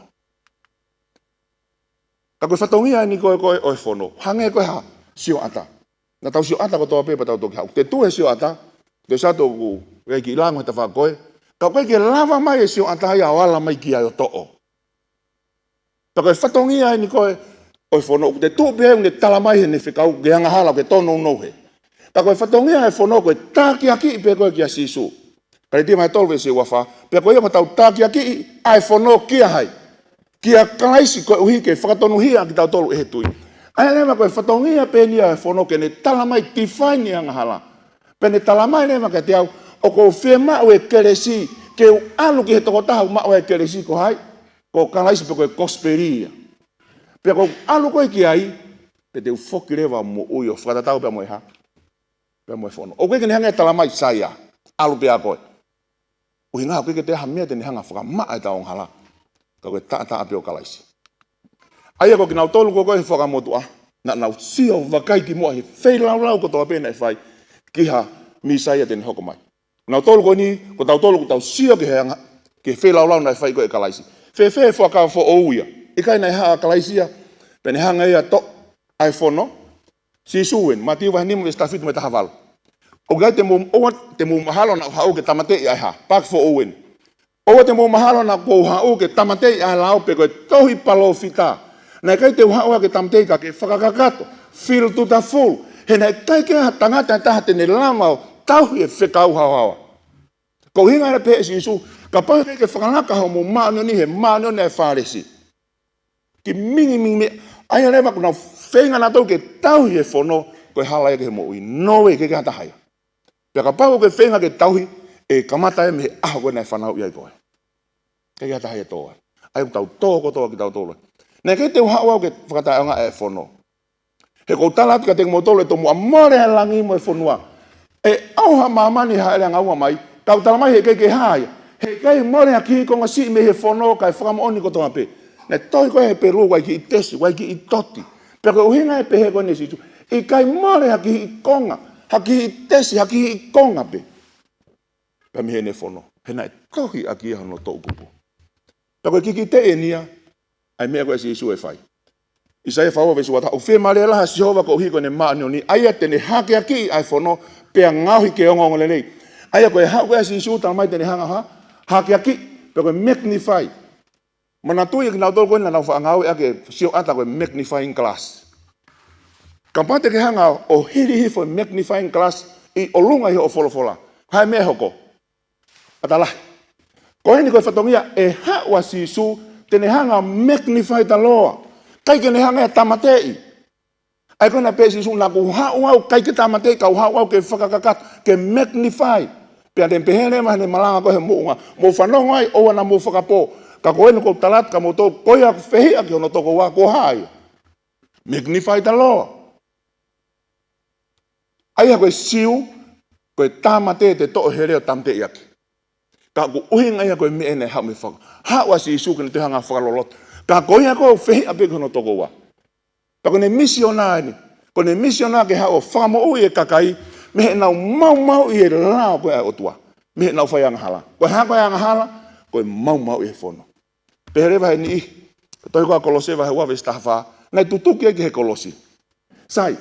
Ka ko e fatongia eni ko ē ko ē ʻo e fono. Hangē ko e hā? Sioʻata. Naʻa tau sioʻata kotoa pē pea tau toki haʻu. Te tuʻu he sioʻata, te sio atu ʻoku ʻikai ke lango he tafaʻaki ko ē. Ka ʻoku ʻikai ke lava mai e sioʻata ia ʻo ala mai ki ai ʻo toʻo. Pea ko e fatongia eni ko ē ʻo e fono, ʻoku te tuʻu pē ʻoku ne tala mai heʻene fekau ke angahala, ke tōnounou hē. Pea ko e fatongia ʻo e fono ko e takiakiʻi pē ko ē kia Sīsū. Kalētia vahe tolu veesi ua fā, pea ko ia ʻoku tau takiakiʻi ʻa e fono kia hai? Kia Kalaisi, koeʻuhi ke fakatonuhiaʻi kitautolu ʻe he tui. ʻA ia leva ko e fatongia pē eni ia ʻo e fono ke ne tala mai, define e angahala. Pea ne tala mai leva kiate au, ʻoku ou fiemaʻu e kelesi, ke u ʻalu ki he tokotaha ʻoku maʻu ai e kelesi, ko hai? Ko Kalaisi, pe ko e kosipeli ia. Pea ʻoku ou ʻalu ko ē ki ai, pea te u foki leva ʻo moʻui ʻo fakatatau pea mo e hā? Pea mo e fono. ʻOku ʻikai ke ne hanga ʻo tala mai, sai ia, ʻalu pē ā koe. ʻUhinga ʻoku ʻikai ke toe ha meʻa te ne hanga ʻo fakamaʻa ʻetau angahala. Ka ko e taʻataʻa pē ʻo Kalaisi. ʻA ia ko kinautolu ko ē ko ē he Fuakava Motuʻa, naʻa nau sio vakai kimuʻa he feilaulau kotoa pē naʻe fai ki ha Mīsaia te ne hoko mai. Nautolu ko eni, ko tautolu ʻoku tau sio ki he anga, ki he feilaulau naʻe fai ko ē ʻe Kalaisi. Fēfē e fuakava foʻou ia? ʻIkai naʻe hā ʻa Kalaisi ia, pea ne hanga ia ʻo toʻo ʻa e fono? Sīsū eni, Mātiu vahe nima veesi taha fitu mo e taha valu. ʻOku ʻikai te mou, ʻoua te mou mahalo naʻa ku haʻu ke tāmateʻi ʻa e hā? Paaki foʻou eni. ʻOua te mou mahalo naʻa ku haʻu ke tāmateʻi ʻa e lao pe ko e tohi palōfita. Naʻe ʻikai te u haʻu au ke tāmateʻi ka ke fakakakato, fill to the full. He naʻe ʻikai ke ʻi ai ha tangata ʻe taha te ne lava ʻo tauhi e fekau haohaoa. Ko e ʻuhinga ia pē ʻe Sīsū, kapau ʻoku ʻikai ke fakalaka hoʻomou māʻoniʻoni he māʻoniʻoni ʻa e Fālesi. Kiʻi mingimingi meʻa, ʻa ia leva ʻoku nau feinga nautolu ke tauhi e fono, ko e hala ia ki he moʻui. No way, ʻikai ke ʻi ai ha taha ia. Pea kapau ʻoku ke feinga ke tauhi, ʻe kamata ia mei he ʻaho ko ē naʻe fanauʻi ai koe. ʻIkai ke ʻi ai ha taha ia ʻe tō ai. ʻA ia ʻoku tau tō kotoa kitautolu. Naʻe ʻikai te u haʻu au ke fakataʻeʻaongaʻi e fono. He ʻoku ou tala atu kiate kimoutolu ʻe tomuʻa mole ʻa e langi mo e fonua. ʻE ʻauha ʻa māmani ʻi he hāʻele angaua mai, ka ʻoku tala mai he ʻikai ke hā ia. He ʻikai mole ha kihiʻi konga siʻi mei he fono kae fakamoʻoni kotoa pē. Naʻe tohi ko ē he Hepelū, ʻoku ʻikai kiʻi tesi, ʻoku ʻikai kiʻi toti. Pea ko e ʻuhinga e pehē ko eni ʻe Sīsū, ʻikai mole ha kihiʻi konga, ha kihiʻi tesi, ha kihiʻi konga pē. Pea mei heʻene fono, he naʻe tohi ʻaki ia hono toʻukupu. Pea ko e kiʻi kiʻi teʻi eni ia ʻa e meʻa ko ē ʻa Sīsū ʻe fai. ʻAisea fā ua veesi ua taha, ʻoku fiemālie lahi ʻa Sihova koeʻuhi ko ʻene māʻoniʻoni, ʻa ia te ne hakeakiʻi ʻa e fono, pea ngaohi ke ongoongolelei. ʻA ia ko e haʻu ko ē ʻa Sīsū, tala mai te ne hanga ʻo hā? Hakeakiʻi, pe ko e magnify. Manatuʻi ʻa kinautolu ko ē naʻa nau faʻa ngāueʻaki e sioʻata ko e magnifying glass. Kapau te ke hanga ʻo hili hifo e magnifying glass ʻi ʻolunga ʻi hoʻo folofola, hā e meʻa ʻe hoko? ʻAtalahi. Ko eni ko e fatongia, ʻe haʻu ʻa Sīsū, te ne hanga ʻo magnify the law. ʻIkai ke ne hanga ia ʻo tāmateʻi. ʻA ia ko ena pē ʻe Sīsū, naʻa ku haʻu au ʻikai ke tāmateʻi, ka u haʻu au ke fakakakato, ke magnify. Pea te ne pehē leva heʻene malanga ko ē he moʻunga, mou fanongo ai, ʻoua naʻa mou fakapō. Ka ko eni ʻoku ou tala atu kia moutolu, ko ia ʻoku fehiʻa ki hono tokoua, ko hai ia? Magnify the Lord. ʻA ia ko e Siu, ko e tāmate te toʻo hele ʻo tāmateʻi ʻaki. Ka ʻoku ʻuhinga ia ko e meʻa naʻe haʻu mei he faka-, haʻu ʻa Sīsū ke ne toe hanga fakaloloto. Ka ko ia ʻoku fehiʻa pē ki hono tokoua. Pea ko ʻene misiona eni. Ko ʻene misiona ke haʻu ʻo fakamoʻui e kakai, mei heʻenau maumauʻi e lao ko ē ʻa e ʻOtua. Mei heʻenau fai angahala. Ko e hā ko e angahala? Ko e maumauʻi e fono. Pehē leva he niʻihi, ko e tohi ko ē ʻa Kolose vahe ua veesi taha fā, naʻe tutuki ai ki he kolosi. Sai,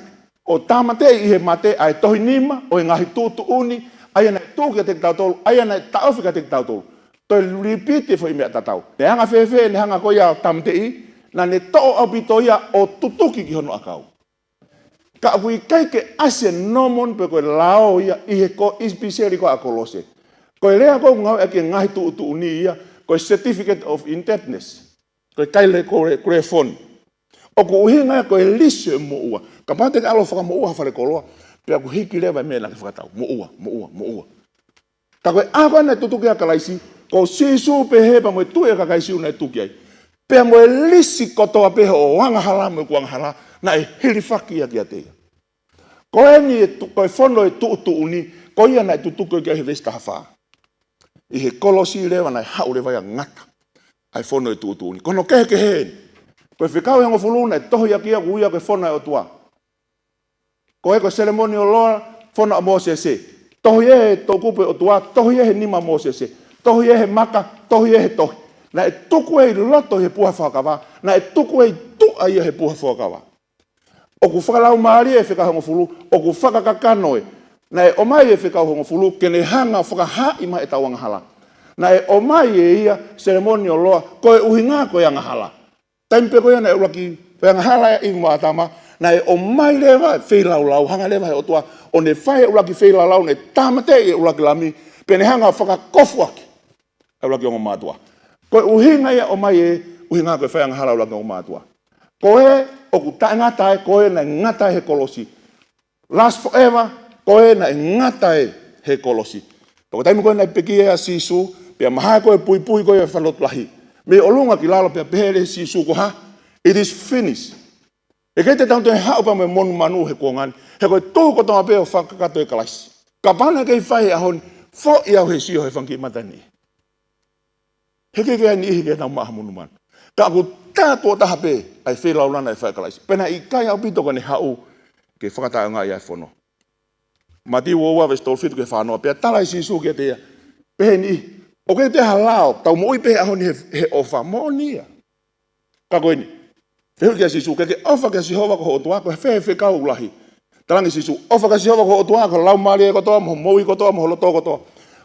ʻo tāmateʻi ʻi he mate ʻa e tohi nima ʻo e ngaahi tuʻutuʻuni, ʻa ia naʻe tuʻu kiate kitautolu, ʻa ia naʻe taʻofi kiate kitautolu. Toe lipiti e foʻi meʻa tatau. Ne hanga fēfē, ne hanga ko ia ʻo tāmateʻi, naʻa ne toʻo ʻaupito ia ʻo tutuki ki hono ʻakau. Ka ʻoku ʻikai ke ʻasi e nomon pe ko e lao ia ʻi he ko e ʻipiseli ko ē ʻa Kolose. Ko e lea ko ē ʻoku ngāueʻaki e ngaahi tuʻutuʻuni ia, ko e certificate of indebtedness. Ko e kai le ko le, ko le foni. ʻOku ʻuhinga ia ko e lisi e moʻua. Kapau te ke ʻalu ʻo fakamoʻua ha fale koloa, pea ʻoku hiki leva e meʻa naʻa ke fakatau. Moʻua, moʻua, moʻua. Ka ko e ʻaho ko ē naʻe tutuki ai ʻa Kalaisi, ko Sīsū pē pea mo e tuʻi ʻa e kakai Siu naʻe tuki ai. Pea mo e lisi kotoa pē hoʻo angahala mo ʻeku angahala, naʻe hilifaki ia kiate ia. Ko eni e tu-, ko e fono e tuʻutuʻuni, ko ia naʻe tutuki ki ai he veesi taha fā. ʻI he kolosi leva naʻe haʻu leva ia ʻo ngata ʻa e fono e tuʻutuʻuni. Ko hono kehekehe eni. Ko e fekau ʻe hongofulu naʻe tohi ʻaki ia ʻoku ui ia ko e fono ʻa e ʻOtua. Ko e ko e ceremonial law, fono ʻa Mōsese. Tohi ʻe he toʻukupu ʻo e ʻOtua, tohi ʻe he nima ʻo Mōsese. Tohi ʻe he maka, tohi ʻe he tohi. Naʻe tuku ʻi loto ʻi he puha fuakava, naʻe tuku ʻi tuʻa ia he puha fuakava. ʻOku fakalaumālie e fekau hongofulu, ʻoku fakakakano ē. Naʻe ʻomai e fekau hongofulu, ke ne hanga ʻo fakahaaʻi mai ʻetau angahala. Naʻe ʻomai ʻe ia, ceremonial law, ko e ʻuhinga ko e angahala. Taimi pē ko ia naʻe ʻuluaki fai angahala ʻa ʻIvi mo ʻĀtama, naʻe ʻomai leva e feilaulau, hanga leva he ʻOtua ʻo ne fai e ʻuluaki feilaulau, ne tāmateʻi e ʻuluaki lami, pea ne hanga ʻo fakakofuʻaki ʻa e ʻuluaki ongo mātuʻa. Ko e ʻuhinga ia ʻomai e ʻuhinga ko e fai angahala ʻa e ʻuluaki ongo mātuʻa. Ko ē ʻoku taʻengata ē, ko ē naʻe ngata ʻi he kolosi. Last forever, ko ē naʻe ngata ē he kolosi. Pea ko e taimi ko ē naʻe pekia ai ʻa Sīsū, pea mahae ko ē puipui ko ē ʻa e falelotu lahi. Mei ʻolunga ki lalo pea pehē leva ʻe Sīsū ko e hā, it is finished. ʻE ʻikai te tau toe haʻu pea mo e monumanu he kuonga ni, he ko e tuʻu kotoa pē ʻo fakakakato ʻe Kalaisi. Kapau naʻe kei fai he ʻaho ni, foʻi au he sio he fanga kiʻi mata ni. He ʻikai ke ʻi ai e niʻihi ke nau maʻu ha monumanu. Ka ʻoku tā tuʻo taha pē ʻa e feilaulau naʻe fai ʻe Kalaisi. Pea naʻe ʻikai ʻaupito ke ne haʻu ke fakataʻeʻaongaʻi ʻa e fono. Mātiu ua ua veesi tolu fitu ki he fā noa, pea tala ʻe Sīsū kiate ia, pehē ʻe he niʻihi, ʻoku ʻikai toe ʻi ai ha lao, tau moʻui pē he ʻaho ni he, he ʻofa, moʻoni ia. Ka ko eni, fehuʻi kia Sīsū, ke ke ʻofa kia Sihova ko ho ʻOtua, ko e fē e fekau ʻoku lahi? Talaange ʻe Sīsū, ʻofa kia Sihova ko ho ʻOtua, ko ho laumālie kotoa, mo hoʻo moʻui kotoa, mo ho loto kotoa.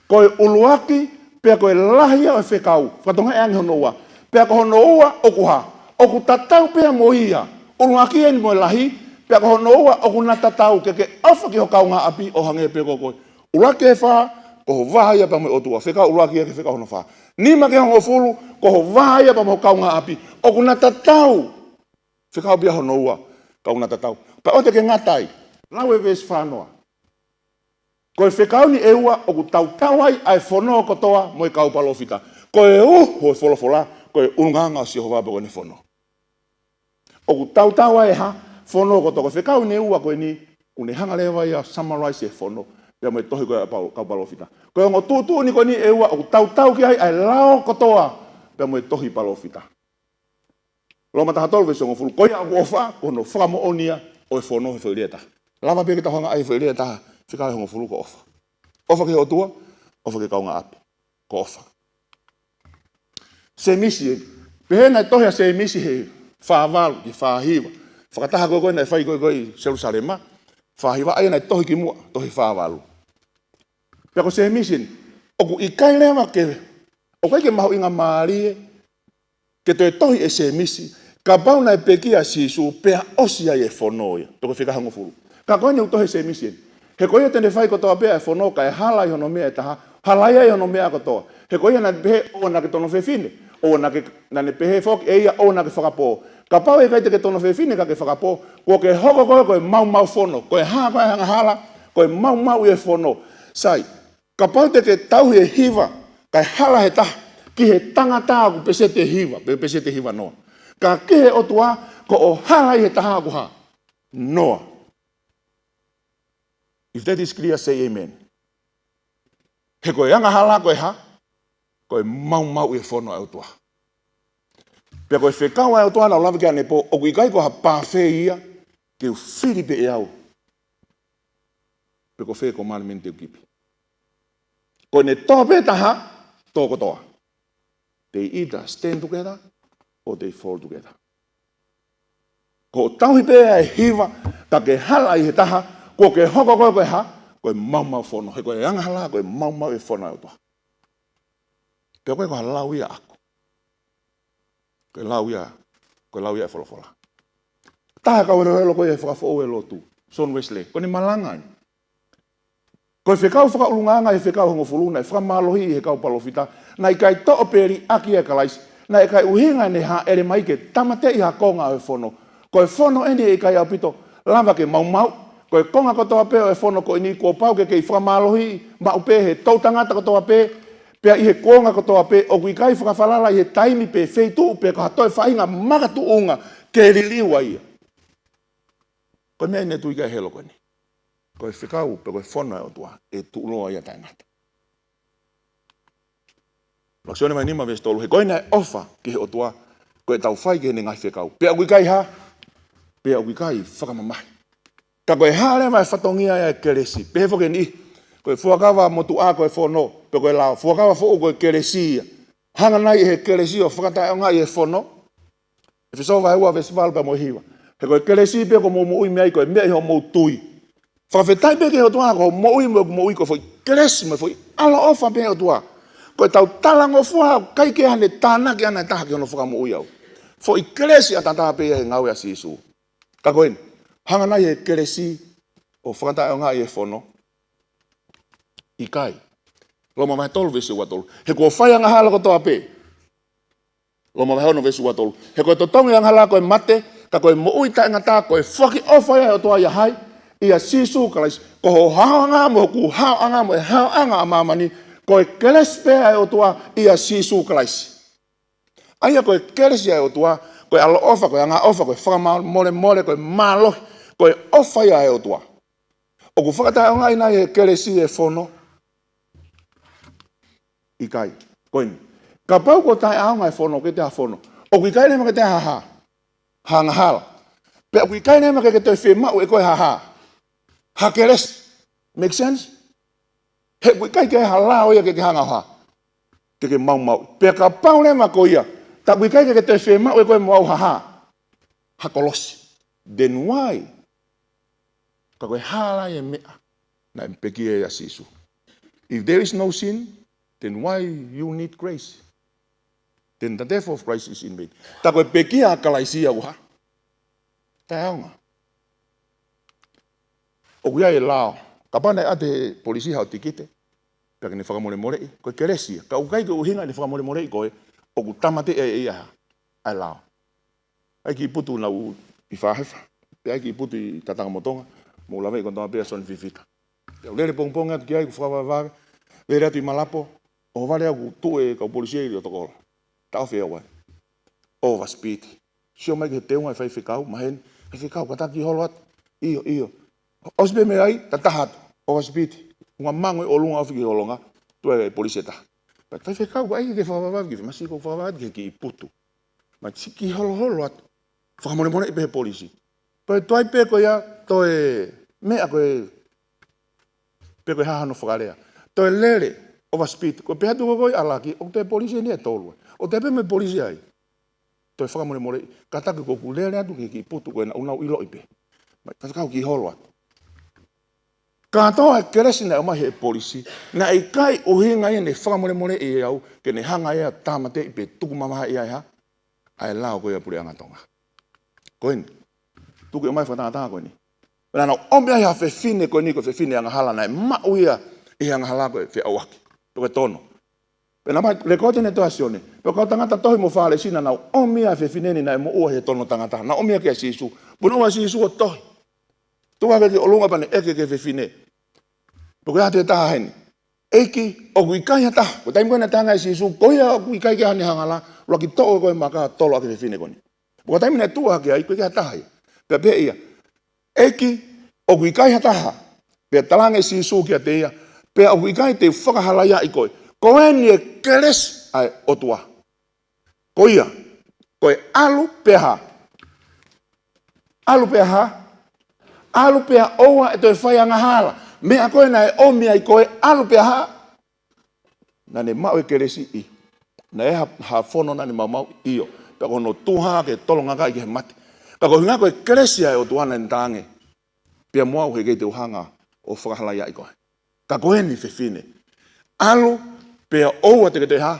Ko e ʻuluaki, pea ko e lahi ia ʻo e fekau, fakatokangaʻi ange hono ua. Pea ko hono ua ʻoku hā, ʻoku tatau pē ia mo ia. ʻUluaki eni mo e lahi, pea ko hono ua ʻoku na tatau, ke ke ʻofa ki ho kaungāʻapi ʻo hangē pē ko koe. ʻUluaki ki he fā, ko ho vā ia pea mo e ʻOtua, fekau ʻuluaki ia ki he fekau hono fā. Nima ki he hongofulu, ko ho vā ia pea mo ho kaungāʻapi. ʻOku na tatau. Fekau pē ia hono ua, ka ʻoku na tatau. Pea ʻoua te ke ngata ai. Lau e veesi fā noa. Ko e fekau ni ʻe ua ʻoku tautau ai ʻa e fono kotoa mo e kau palōfita. Ko e uho e folofola, ko e ʻulungaanga ʻo Sihova pē ko ʻene fono. ʻOku tautau ai e hā, fono kotoa. Ko e fekau ni ʻe ua ko eni, ʻoku ne hanga leva ia ʻo summarize e fono, pea mo e tohi ko ē ʻa e pau-, kau palōfita. Ko e ongo tuʻutuʻuni ko eni ʻe ua, ʻoku tautau ki ai ʻa e lao kotoa, pea mo e tohi palōfita. Loma taha tolu veesi hongofulu, ko ia ʻoku ʻofa, ko hono fakamoʻoni ia ʻo e fono he foʻi lea ʻe taha. Lava pē ke tau hanga ʻai he foʻi lea ʻe taha, fekau ʻe hongofulu ko e ʻofa. ʻOfa ki he ʻOtua, ʻofa ki he kaungāʻapi. Ko e ʻofa. Sēmisi eni. Pehē naʻe tohi ʻa Sēmisi he fā valu ki he fā hiva. Fakataha ko ē ko ē naʻe fai ko ē ko ē ʻi Selusalema, fā hiva, ʻa ia naʻe tohi ki muʻa, tohi fā valu. Pea ko Sēmisi eni, ʻoku ʻikai leva ke, ʻoku ʻikai ke mahuʻinga mālie ke toe tohi ʻe Sēmisi, kapau naʻe pekia ʻa Sīsū, pea ʻosi ai e fono ia, pe ko e fekau hongofulu. Ka ko eni ʻoku tohi ʻe Sēmisi eni. He ko ia te ne fai kotoa pē ʻa e fono, kae hala ʻi hono meʻa ʻe taha, hala ia ʻi hono meʻa kotoa. He ko ia naʻa ne pehē, ʻoua naʻa ke tono fefine, ʻoua naʻa ke, naʻa ne pehē foki ʻe ia, ʻoua naʻa ke fakapō. Kapau ʻe ʻikai te ke tono fefine ka ke fakapō, kuo ke hoko koe ko e maumau fono, ko e hā ko ē e angahala, ko e maumauʻi e fono. Sai, kapau te ke tauhi e hiva, kae hala he taha, ki he tangata ʻoku peseti ʻe hiva, pe peseti ʻe hiva noa. Ka ki he ʻOtua, ko hoʻo hala ʻi he taha ʻoku hā? Noa. If that is clear, say amen. He ko e angahala ko e hā? Ko e maumauʻi e fono ʻa e ʻOtua. Pea ko e fekau ʻa e ʻOtua naʻa ku lave ki ai ʻanepō, ʻoku ʻikai ko ha pāfē ia, ke u fili pē ʻe au pe ko fē commandment te u kipi. Ko ʻene tō pē taha, tō kotoa. They either stand together or they fall together. Ko hoʻo tauhi pē ʻa e hiva, ka ke hala ʻi he taha, kuo ke hoko koe ko e hā? Ko e maumau fono, he ko e angahala, ko e maumau e fono ʻa e ʻOtua. Pea ko e ko ha lau ia ʻaku. Ko e lau ia, ko e lau ia e folofola. Taha e kau helohelo ko ia he fakafoʻou e lotu, John Wesley, ko ʻene malanga eni. Ko e fekau fakaʻulungaanga ʻi he fekau hongofulu naʻe fakamālohiʻi ʻe he kau palōfita, naʻe ʻikai toʻo pe liʻaki ʻa Kalaisi, naʻe ʻikai ʻuhinga ʻene hāʻele mai ke tāmateʻi ha konga ʻo e fono. Ko e fono eni ʻe ʻikai ʻaupito lava ke maumauʻi. Ko e konga kotoa pē ʻo e fono ko eni kuo pau ke kei fakamālohiʻi maʻu pē he toʻutangata kotoa pē, pea ʻi he kuonga kotoa pē, ʻoku ʻikai fakafalala ʻi he taimi pe feituʻu pe ko ha toe faʻahinga makatuʻunga ke liliu ai ia. Ko e meʻa eni ʻoku tui ki ai e helo ko eni. Ko e fekau pe ko e fono ʻa e ʻOtua ʻe tuʻuloa ia taʻengata. ʻUluaki Sione vahe nima veesi tolu, he ko ia naʻe ʻofa ki he ʻOtua, ko ʻetau fai ki heʻene ngaahi fekau. Pea ʻoku ʻikai hā? Pea ʻoku ʻikai fakamamahi. Ka ko e hā leva e fatongia ia e kelesi? Pehē foki eni, ko e fuakava motuʻa ko e fono, pe ko e lao. Fuakava foʻou ko e kelesi ia. Hanga nai ʻe he kelesi ʻo fakataʻeʻaongaʻi e fono? ʻEfesō vahe ua veesi valu pea mo e hiva. He ko e kelesi pē ʻoku mou moʻui mei ai, ko e meʻa ʻi hoʻomou tui. Fakafetaʻi pē ki he ʻOtua ko hoʻo moʻui mo ʻeku moʻui ko e foʻi kelesi mo e foʻi ʻaloʻofa pē ʻa e ʻOtua. Ko ʻetau talangofua ʻoku ʻikai ke ʻi ai hano tānaki ʻe ha taha ki hono fakamoʻui au. Foʻi kelesi ʻataʻatā pē ia he ngāue ʻa Sīsū. Ka ko eni, hanga nai ʻe he kelesi ʻo fakataʻeʻaongaʻi e fono? ʻIkai. Loma vahe tolu veesi ua tolu. He kuo fai angahala kotoa pē. Loma vahe ono veesi ua tolu. He ko e totongi angahala ko e mate, ka ko e moʻui taʻengata ko e foaki ʻofa ia ʻa e ʻOtua ʻia hai? ʻIa Sīsū Kalaisi. Ko hoʻo haoʻanga mo hoku haoʻanga mo e haoʻanga ʻa māmani, ko e kelesi pē ʻa e ʻOtua ʻia Sīsū Kalaisi. ʻA ia ko e kelesi ʻa e ʻOtua, ko e ʻaloʻofa, ko e angaʻofa, ko e fakamolemole, ko e mālohi, ko e ʻofa ia ʻa e ʻOtua. ʻOku fakataʻeʻaongaʻi nai ʻe he kelesi e fono? ʻIkai. Ko eni. Kapau ko e taʻeʻaonga e fono, ke te ha fono, ʻoku ʻikai leva ke te ha hā? Ha angahala. Pea ʻoku ʻikai leva ke ke toe fiemaʻu ʻe koe ha hā? Ha kelesi. Make sense? He ʻoku ʻikai ke ha lao ia ke ke hanga ʻo hā? Ke ke maumauʻi. Pea kapau leva ko ia, tā ʻoku ʻikai ke ke toe fiemaʻu ʻe koe mo au ha hā? Ha kolosi. Then why? Ka ko e hā leva e meʻa naʻe pekia ai ʻa Sīsū? If there is no sin, then why you need grace? Then the death of Christ is in vain. Tā ko e pekia ʻa Kalaisi ʻoku hā? Taʻeʻaonga. ʻOku ʻi ai e lao. Kapau naʻe ʻoatu ʻe he polisi haʻo tikite, pea ke ne fakamolemoleʻi, ko e kelesi ia. Ka ʻoku ʻikai ke ʻuhinga ʻene fakamolemoleʻi koe, ʻoku tāmateʻi ʻe ia ʻa e lao. ʻAi kiʻi putu naʻa ku ʻi Fahefa, pea ʻai kiʻi putu ʻi Tatakamotonga, mou laveʻi kotoa pē ʻa Sione Fifita. Pea u lele pongipongi atu ki ai, ʻoku fakavavevave, lele atu ʻi Malapo, ʻohovale au kuo tuʻu e kau polisi ʻi loto kolo. Taʻofi au ai. Over speed. Sio mai ki he teunga e faifekau, maheni, faifekau, kātaki holo atu. ʻIo, ʻio. ʻOsi pē mei ai, ta taha atu. Over speed. Unga mango ʻi ʻolunga, ofi ki holonga, tuʻu e polisi ʻe taha. But faifekau, ʻai ke fakavavevave ki, masi ko fakavavevave ki he kiʻi putu. Masi kiʻi holoholo atu. Fakamolemoleʻi pē he polisi. Pea tuai pē ko ia, toe meʻa ko e, pe ko e hā hano fakalea. Toe lele, over speed. Ko e pehē atu ko e ʻalu ki, ʻoku toe polisi eni ʻe tolu. ʻOku toe pē mei polisi ai. Toe fakamolemoleʻi, kātaki ko ʻeku lele atu ki he kiʻi putu ko ē naʻa ku ʻiloʻi pē. Mai, kātaki au kiʻi holo atu. Kātoa e kelesi naʻe ʻomai ʻe he polisi, naʻe ʻikai ʻuhinga ia ʻene fakamolemoleʻi au, ke ne hanga ia ʻo tāmateʻi pe tuku mamahiʻi ai ha, ʻa e lao ko ia ʻa e puleʻanga Tonga. Ko eni, tuku ʻomai fakatātā ko eni. Pea naʻa nau ʻomi ai ha fefine ko eni, ko e fefine angahala naʻe maʻu ia ʻi he angahala ko e feʻauaki. Pe ko e tono. Pea naʻe ʻomai, lekooti ʻene tohi ʻa Sione. Pea ko e kau tangata tohi mo Fālesi naʻa nau ʻomi ʻa e fefine ni naʻe moʻua ʻi he tono tangata. Naʻa nau ʻomi ia kia Sīsū. Punou ʻa Sīsū ʻo tohi. Tuku hake ki ʻolunga pea ne ʻeke ki he fefine. Pe ko e hā ʻa e taha heni? ʻEiki, ʻoku ʻikai ha taha. Ko e taimi ko ē naʻe talaange ai ʻe Sīsū, ko ia ʻoku ʻikai ke ʻi ai hano angahala, ʻuluaki toʻo koe e maka, tolo ʻa e fefine ko eni. Ko e taimi naʻe tuʻu hake ai, ʻoku ʻikai ha taha ia. Pea pehē ia, ʻEiki, ʻoku ʻikai ha taha. Pea talaange ʻe Sīsū kiate ia, pea ʻoku ʻikai te u fakahalaiaʻi koe. Ko eni e kelesi ʻa e ʻOtua. Ko ia, ko e ʻalu pea hā? ʻAlu pea hā? ʻAlu pea ʻoua ʻe toe fai angahala. Meʻa ko ē naʻe ʻomi ai koe, ʻalu pea hā? Naʻa ne maʻu e kelesi? ʻIo. Naʻe ha, ha fono naʻa ne maumauʻi? ʻIo. Pea ko hono tuha ke tolonga kai ki he mate. Ka ko e ʻuhinga ko e kelesi ʻa e ʻOtua naʻa ne talaange, pea mo au heʻikai te u hanga ʻo fakahalaiaʻi koe. Ka ko eni fefine, ʻalu pea ʻoua te ke toe hā?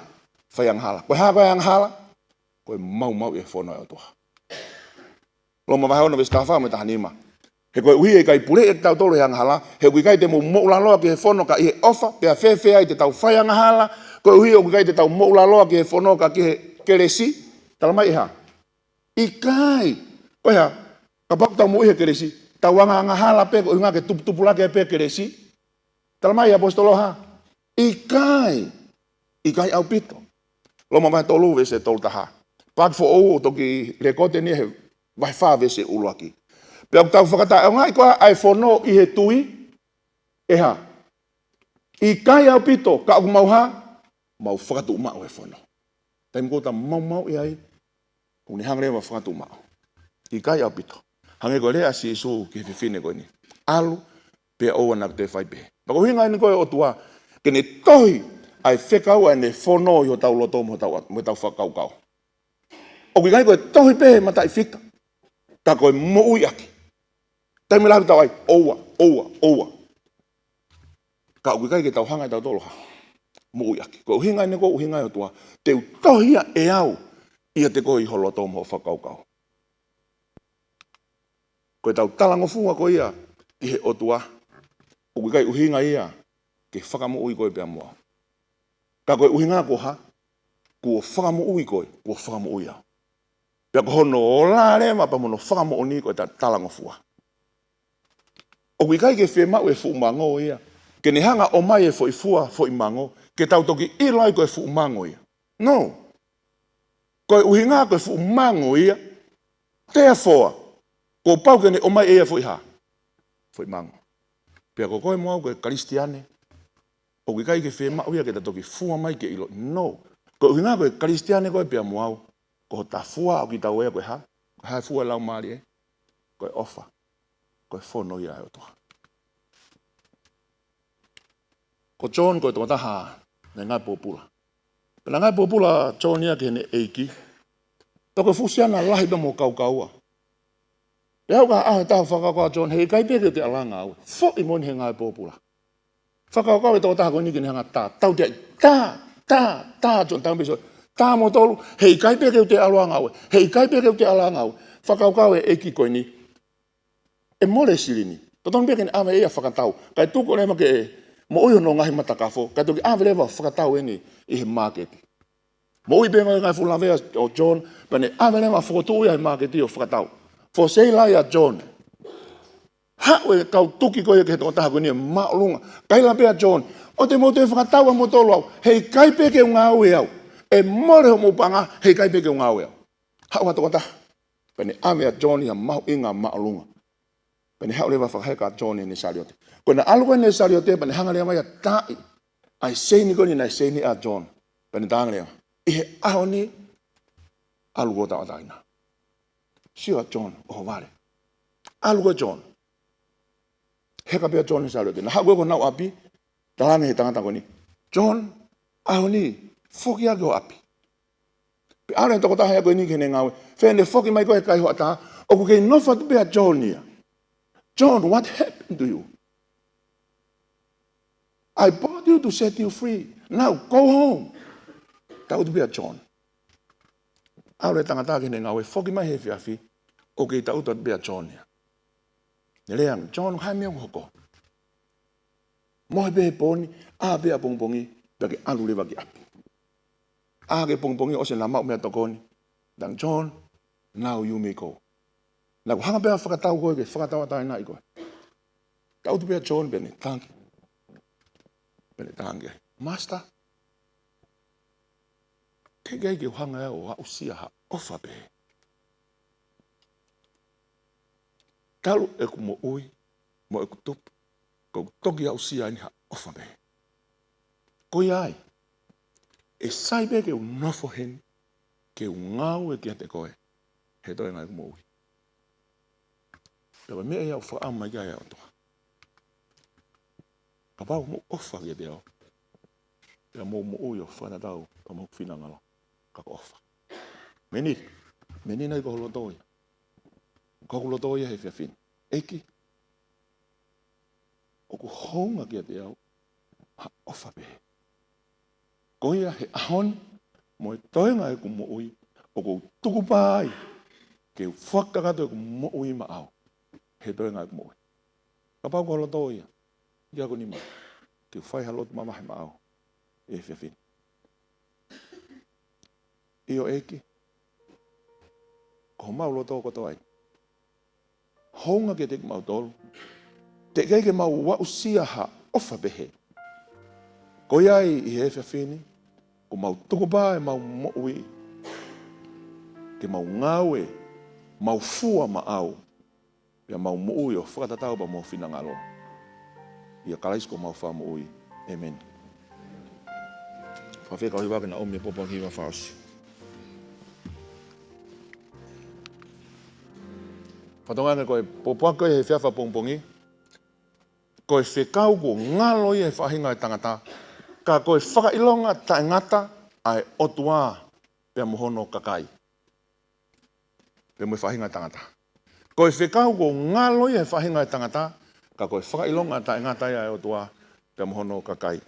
Fai angahala. Ko e hā ko e angahala? Ko e maumauʻi e fono ʻa e ʻOtua. Loma vahe ono veesi taha fā mo e taha nima. He koeʻuhi ʻe ʻikai puleʻi ʻa kitautolu ʻe he angahala, he ʻoku ʻikai te mou moʻulaloa ki he fono ka ʻi he ʻofa, pea fēfē ai te tau fai angahala, koeʻuhi ʻoku ʻikai te tau moʻulaloa ki he fono ka ki he kelesi? Tala mai ʻe hā? ʻIkai. Ko e hā? Kapau ʻoku tau moʻui he kelesi, tau anga angahala pē ko e ʻuhinga ke tuputupulaki pē kelesi? Tala mai ʻe he ʻapositolo hā? ʻIkai. ʻIkai ʻaupito. Loma vahe tolu veesi tolu taha. Paaki foʻou ʻoku toki lēkooti eni he vahe fā veesi ʻuluaki. Pea ʻoku tau fakataʻeʻaongaʻi koā ʻa e fono ʻi he tui? ʻE hā? ʻIkai ʻaupito, ka ʻoku mau hā? Mau fakatuʻumaʻu e fono. Taimi ko ē ʻoku tau maumauʻi ai, ʻoku ne hanga leva ʻo fakatuʻumaʻu. ʻIkai ʻaupito. Hangē ko e lea ʻa Sīsū ki he fefine ko eni, ʻalu pea ʻoua naʻa ke toe fai pehē. Pea ko e ʻuhinga eni ko ē ʻa e ʻOtua ke ne tohi ʻa e fekau ʻa ʻene fono ʻi hotau loto mo hotau, mo hotau fakakaukau. ʻOku ʻikai ko e tohi pē he mataʻifika, ka ko e moʻui ʻaki. Taimi lahi ʻoku tau ʻai, ʻoua, ʻoua, ʻoua. Ka ʻoku ʻikai ke tau hanga ʻe tautolu ʻo hā? Moʻui ʻaki. Ko e ʻuhinga eni ko e ʻuhinga ʻa e ʻOtua, te u tohi ia ʻe au ʻiate koe ʻi ho loto mo hoʻo fakakaukau. Ko ʻetau talangofua ko ia ki he ʻOtua, ʻoku ʻikai ʻuhinga ia ke fakamoʻui koe pea mo au. Ka ko e ʻuhinga ko e hā? Kuo fakamoʻui koe, kuo fakamoʻui au. Pea ko hono ola leva pea mo hono fakamoʻoni ko ʻetau talangofua. ʻOku ʻikai ke fiemaʻu ʻe he fuʻu mango ia ke ne hanga ʻo ʻomai e foʻi fua, foʻi mango, ke tau toki ʻilo ai ko e fuʻu mango ia. No. Ko e ʻuhinga ko e fuʻu mango ia. Therefore, kuo pau ke ne ʻomai ʻe ia foʻi hā? Foʻi mango. Pea ko koe mo au ko e Kalisitiane, ʻoku ʻikai ke fiemaʻu ia ke ta toki fua mai ke ʻilo. No. Ko e ʻuhinga ko e Kalisitiane koe pea mo au, ko hota fua ʻoku tau ʻai ko e hā? Ko e hā e fua ʻa e Laumālie? Ko e ʻofa. Ko e fono ia ʻa e ʻOtua. Ko John ko e tokotaha naʻe ngāue pōpula. Pea naʻe ngāue pōpula ʻa John ia ki heʻene ʻeiki. Pea ko e fuʻu siana lahi pea mo kaukaua. Pea haʻu ha ʻaho ʻe taha ʻo fakakaukau ʻa John, heʻikai pē ke u toe ʻalu ʻo ngāue. Foʻi moʻoni he ngāue pōpula. Fakakaukau e tokotaha ko eni ke ne hanga ʻo tā, tautau ia, tā, tā, tā, John, tautau pē John. Tā mo tolu, heʻikai pē ke u toe ʻalu ʻo ngāue. Heʻikai pē ke u toe ʻalu ʻo ngāue. Fakakaukau e ʻeiki ko eni, ʻe mole e silini. Totonu pē ke ne ʻave ia ʻo fakatau. Kae tuku leva ke moʻui hono ngaahi matakafo, kae toki ʻave leva ʻo fakatau eni ʻi he māketi. Moʻui pē ngaahi fuʻu lavea ʻo John, pea ne ʻave leva ʻo fokotuʻu ia he māketi ʻo fakatau. Foʻi seila ia ʻa John. Haʻu e kau tuki ko ia ki he tokotaha ko eni ʻo māʻolunga. Kaila pē ʻa John, ʻoua te mou toe fakatau ʻa moutolu au. Heʻikai pē ke u ngāue au. ʻE mole hoʻomou paʻanga, heʻikai pē ke u ngāue au. Haʻu ha tokotaha. Pea ne ʻave ʻa John ia ʻo mahuʻinga māʻolunga. Pea ne haʻu leva ʻo fakaheka ʻa John ʻi heʻene saliote. Ko ʻene ʻalu ko ē ʻi heʻene saliote, pea ne hanga leva ia ʻo taaʻi ʻa e seini ko eni naʻe seini ʻa John. Pea ne talaange leva, ʻi he ʻaho ni, ʻalu ʻo tauʻatāina. Sio ʻa John ʻohovale. ʻAlu ko ē ʻa John. Heka pē ʻa John ʻi he saliote. Naʻe haʻu ko ē ki honau ʻapi, talaange ʻe he tangata ko eni, John, ʻaho ni, foki ā ki ho ʻapi. Pea ʻalu e tokotaha ia ko eni ki heʻene ngāue. Fēfē ʻene foki mai ko ē he kai hoʻatā, ʻoku kei nofo atu pē ʻa John ia. John, what happened to you? I brought you to set you free. Now, go home. Tangutu pē ʻa John. ʻAlu e tangata ki heʻene ngāue, foki mai he efiafi, ʻoku kei tangutu atu pē ʻa John ia. Ne lea ange, John, ko e hā e meʻa ʻoku hoko? Mohe pē he pooni, ʻā pē ʻapongipongi, pea ke ʻalu leva ki ʻapi. ʻĀ hake pongipongi ʻosi e nau maʻu meʻatokoni. Talaange, John, now you may go. Naʻa ku hanga pē ʻo fakatau koe ke fakatauʻatāinaʻi koe. Tangutu pē ʻa John pea ne taki. Pea ne talaange ki ai, Master, ʻikai ke u hanga ʻe au ʻo aʻusia ha ʻofa pehē. Talu ʻeku moʻui mo ʻeku tupu, kuo u toki aʻusia ʻeni ha ʻofa pehē. Ko ia ai, ʻe sai pē ke u nofo heni, ke u ngāue kiate koe he toenga ʻeku moʻui. Pea ko e meʻa ia ʻoku fakaʻamu mai ki ai ʻa e ʻOtua. Kapau ʻoku mou ʻofa kiate au, pea mou moʻui ʻo fakatatau pea mo hoku finangalo, ka ko e ʻofa. Meʻa ni, meʻa ni nai ko ho loto ia. Ko hoku loto ia he efiafi ni. ʻEiki, ʻoku hounga kiate au ha ʻofa pehē. Ko ia he ʻaho ni mo e toenga ʻeku moʻui, ʻoku ou tukupā ai ke u fakakakato ʻeku moʻui maʻau he toenga ʻeku moʻui. Kapau ko ho loto ia, ʻoku ou nima ke u fai ha lotu mamahi maʻau he efiafi ni. ʻIo ʻEiki, ko homau loto kotoa ʻeni. Hounga kiate kimautolu, teʻeki ai ke mau aʻusia ha ʻofa pehē. Ko ia ai ʻi he efiafi ni, ʻoku mau tukupā ʻemau moʻui ke mau ngāue, mau fua maʻau, pea mau moʻui ʻo fakatatau pea mo ho finangalo. ʻIa Kalaisi ko homau Fakamoʻui. ʻĒmeni. Fakafetaʻi, kau hiva, ke na ʻomi e pōpoaki hiva fakaʻosi. Fatongia ko e pōpoaki ko e he efiafi pongipongi. Ko e fekau kuo ngalo ia he faʻahinga ʻo e tangata, ka ko e fakaʻilonga taʻengata ʻa e ʻOtua pea mo hono kakai. Pea mo e faʻahinga ʻo e tangata. Ko e fekau kuo ngalo ia he faʻahinga ʻo e tangata, ka ko e fakaʻilonga taʻengata ia ʻa e ʻOtua pea mo hono kakai.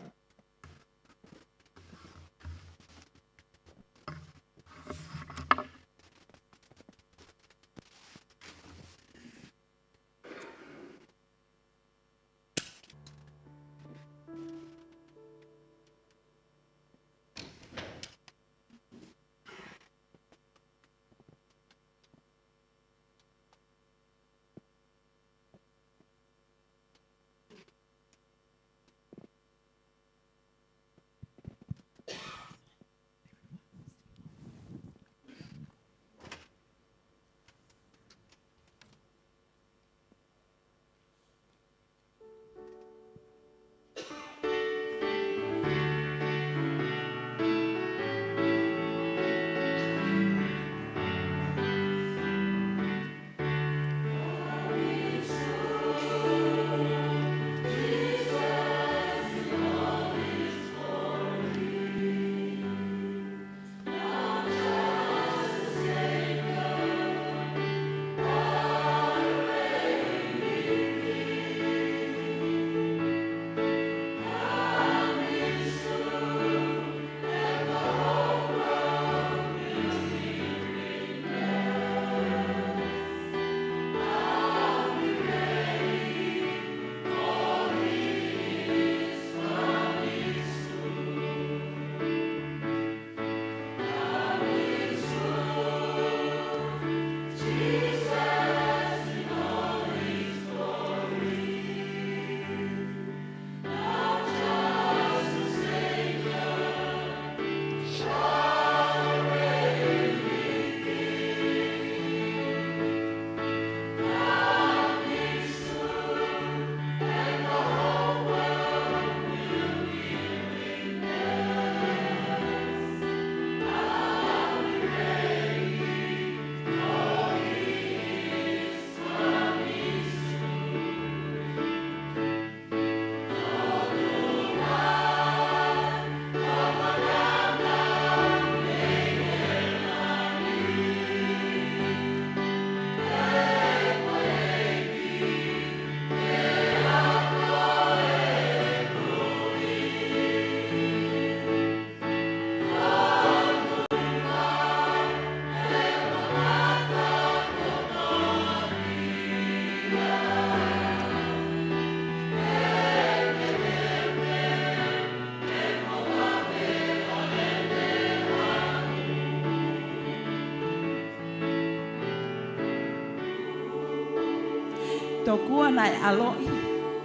Tokua naʻe ʻaloʻi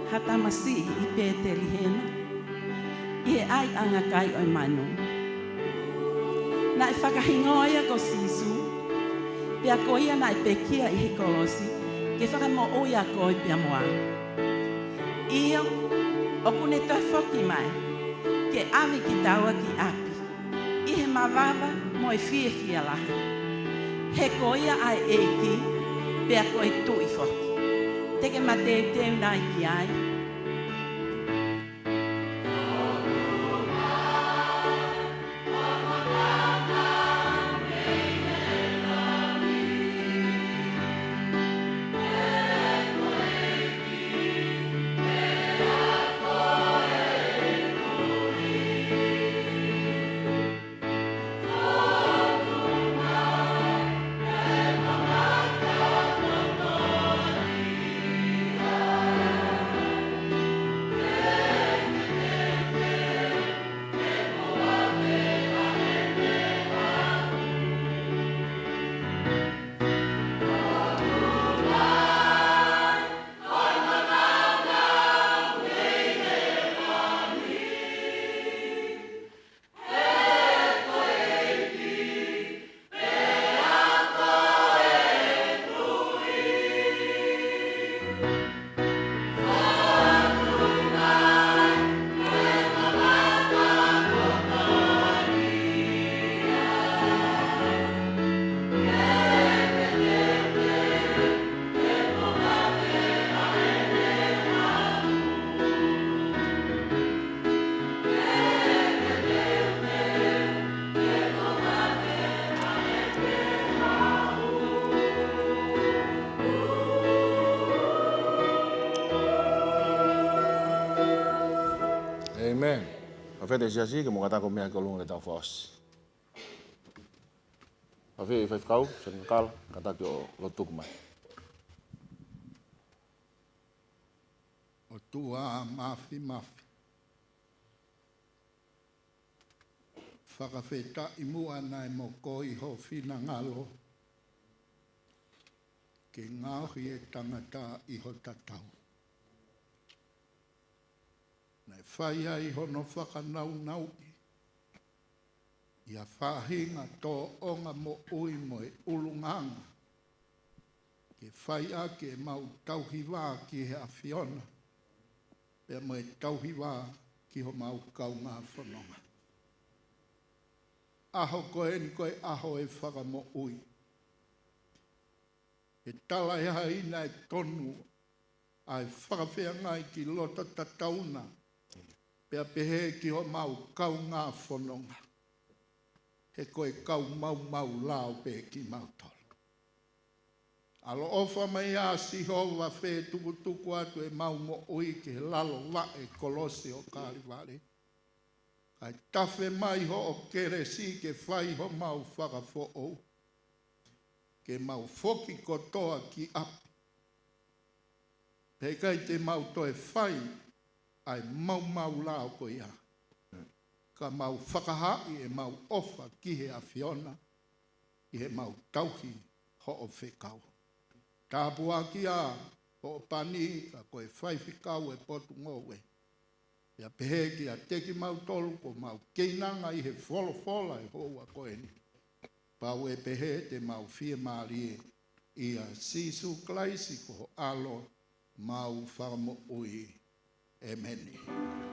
ha tamasiʻi ʻi Pētelihema, ʻi he ʻaiʻanga kai ʻo e manu. Naʻe fakahingoa ia ko Sīsū, pea ko ia naʻe pekia ʻi he kolosi ke fakamoʻui ʻa koe pea mo au. ʻIo, ʻoku ne toe foki mai ke ʻave kitaua ki ʻapi ʻi he mavava mo e fiefia lahi. He ko ia ʻa e ʻEiki, pea ko e Tuʻi foki. Te ke mateuteu nai ki ai? ʻĒmeni. Fakafetaʻi Siasi, ke mou kātaki ʻo meʻa ki ʻolunga ke tau fakaʻosi. Fakafetaʻi Faifekau, Seni Kala, kātaki ʻo lotu mai. ʻOtua Māfimafi, fakafetaʻi muʻa naʻe mokoi ho finangalo ke ngaohi e tangata ʻi ho tatau. Naʻe fai ai hono fakanaunauʻi ʻi ha faʻahinga tōʻonga moʻui mo e ʻulungaanga, ke fai ʻaki ʻemau tauhi vā ki he ʻAfiona, pea mo e tauhi vā ki homau kaungā fononga. ʻAho ko eni ko e ʻaho e fakamoʻui. He talaʻehai naʻe tonu ʻa e fakafeangai ki loto tatauna, pea pehē ki homau kaungā fononga. He ko e kau maumau lao pē kimautolu. ʻAloʻofa mai ā Sihova, fetukutuku atu ʻemau moʻui ki he lalo vaʻe kolosi ʻo Kalevale. Kae tafe mai hoʻo kelesi ke fai homau fakafoʻou, ke mau foki kotoa ki ʻapi. Pea ʻikai te mau toe fai ʻa e maumau lao ko ia, ka mau fakahaaʻi ʻemau ʻofa ki he ʻAfiona ʻi heʻemau tauhi hoʻo fekau. Tāpuakiʻi ā hoʻo pani, ka ko e faifekau e potungāue. Pea pehē kiate kimautolu kuo mau keinanga ʻi he folofola ʻi he houa ko eni. Pau ʻe pehē te mau fiemālie ʻia Sīsū Kalaisi ko ho ʻAlo, mau Fakamoʻui. ʻĒmeni.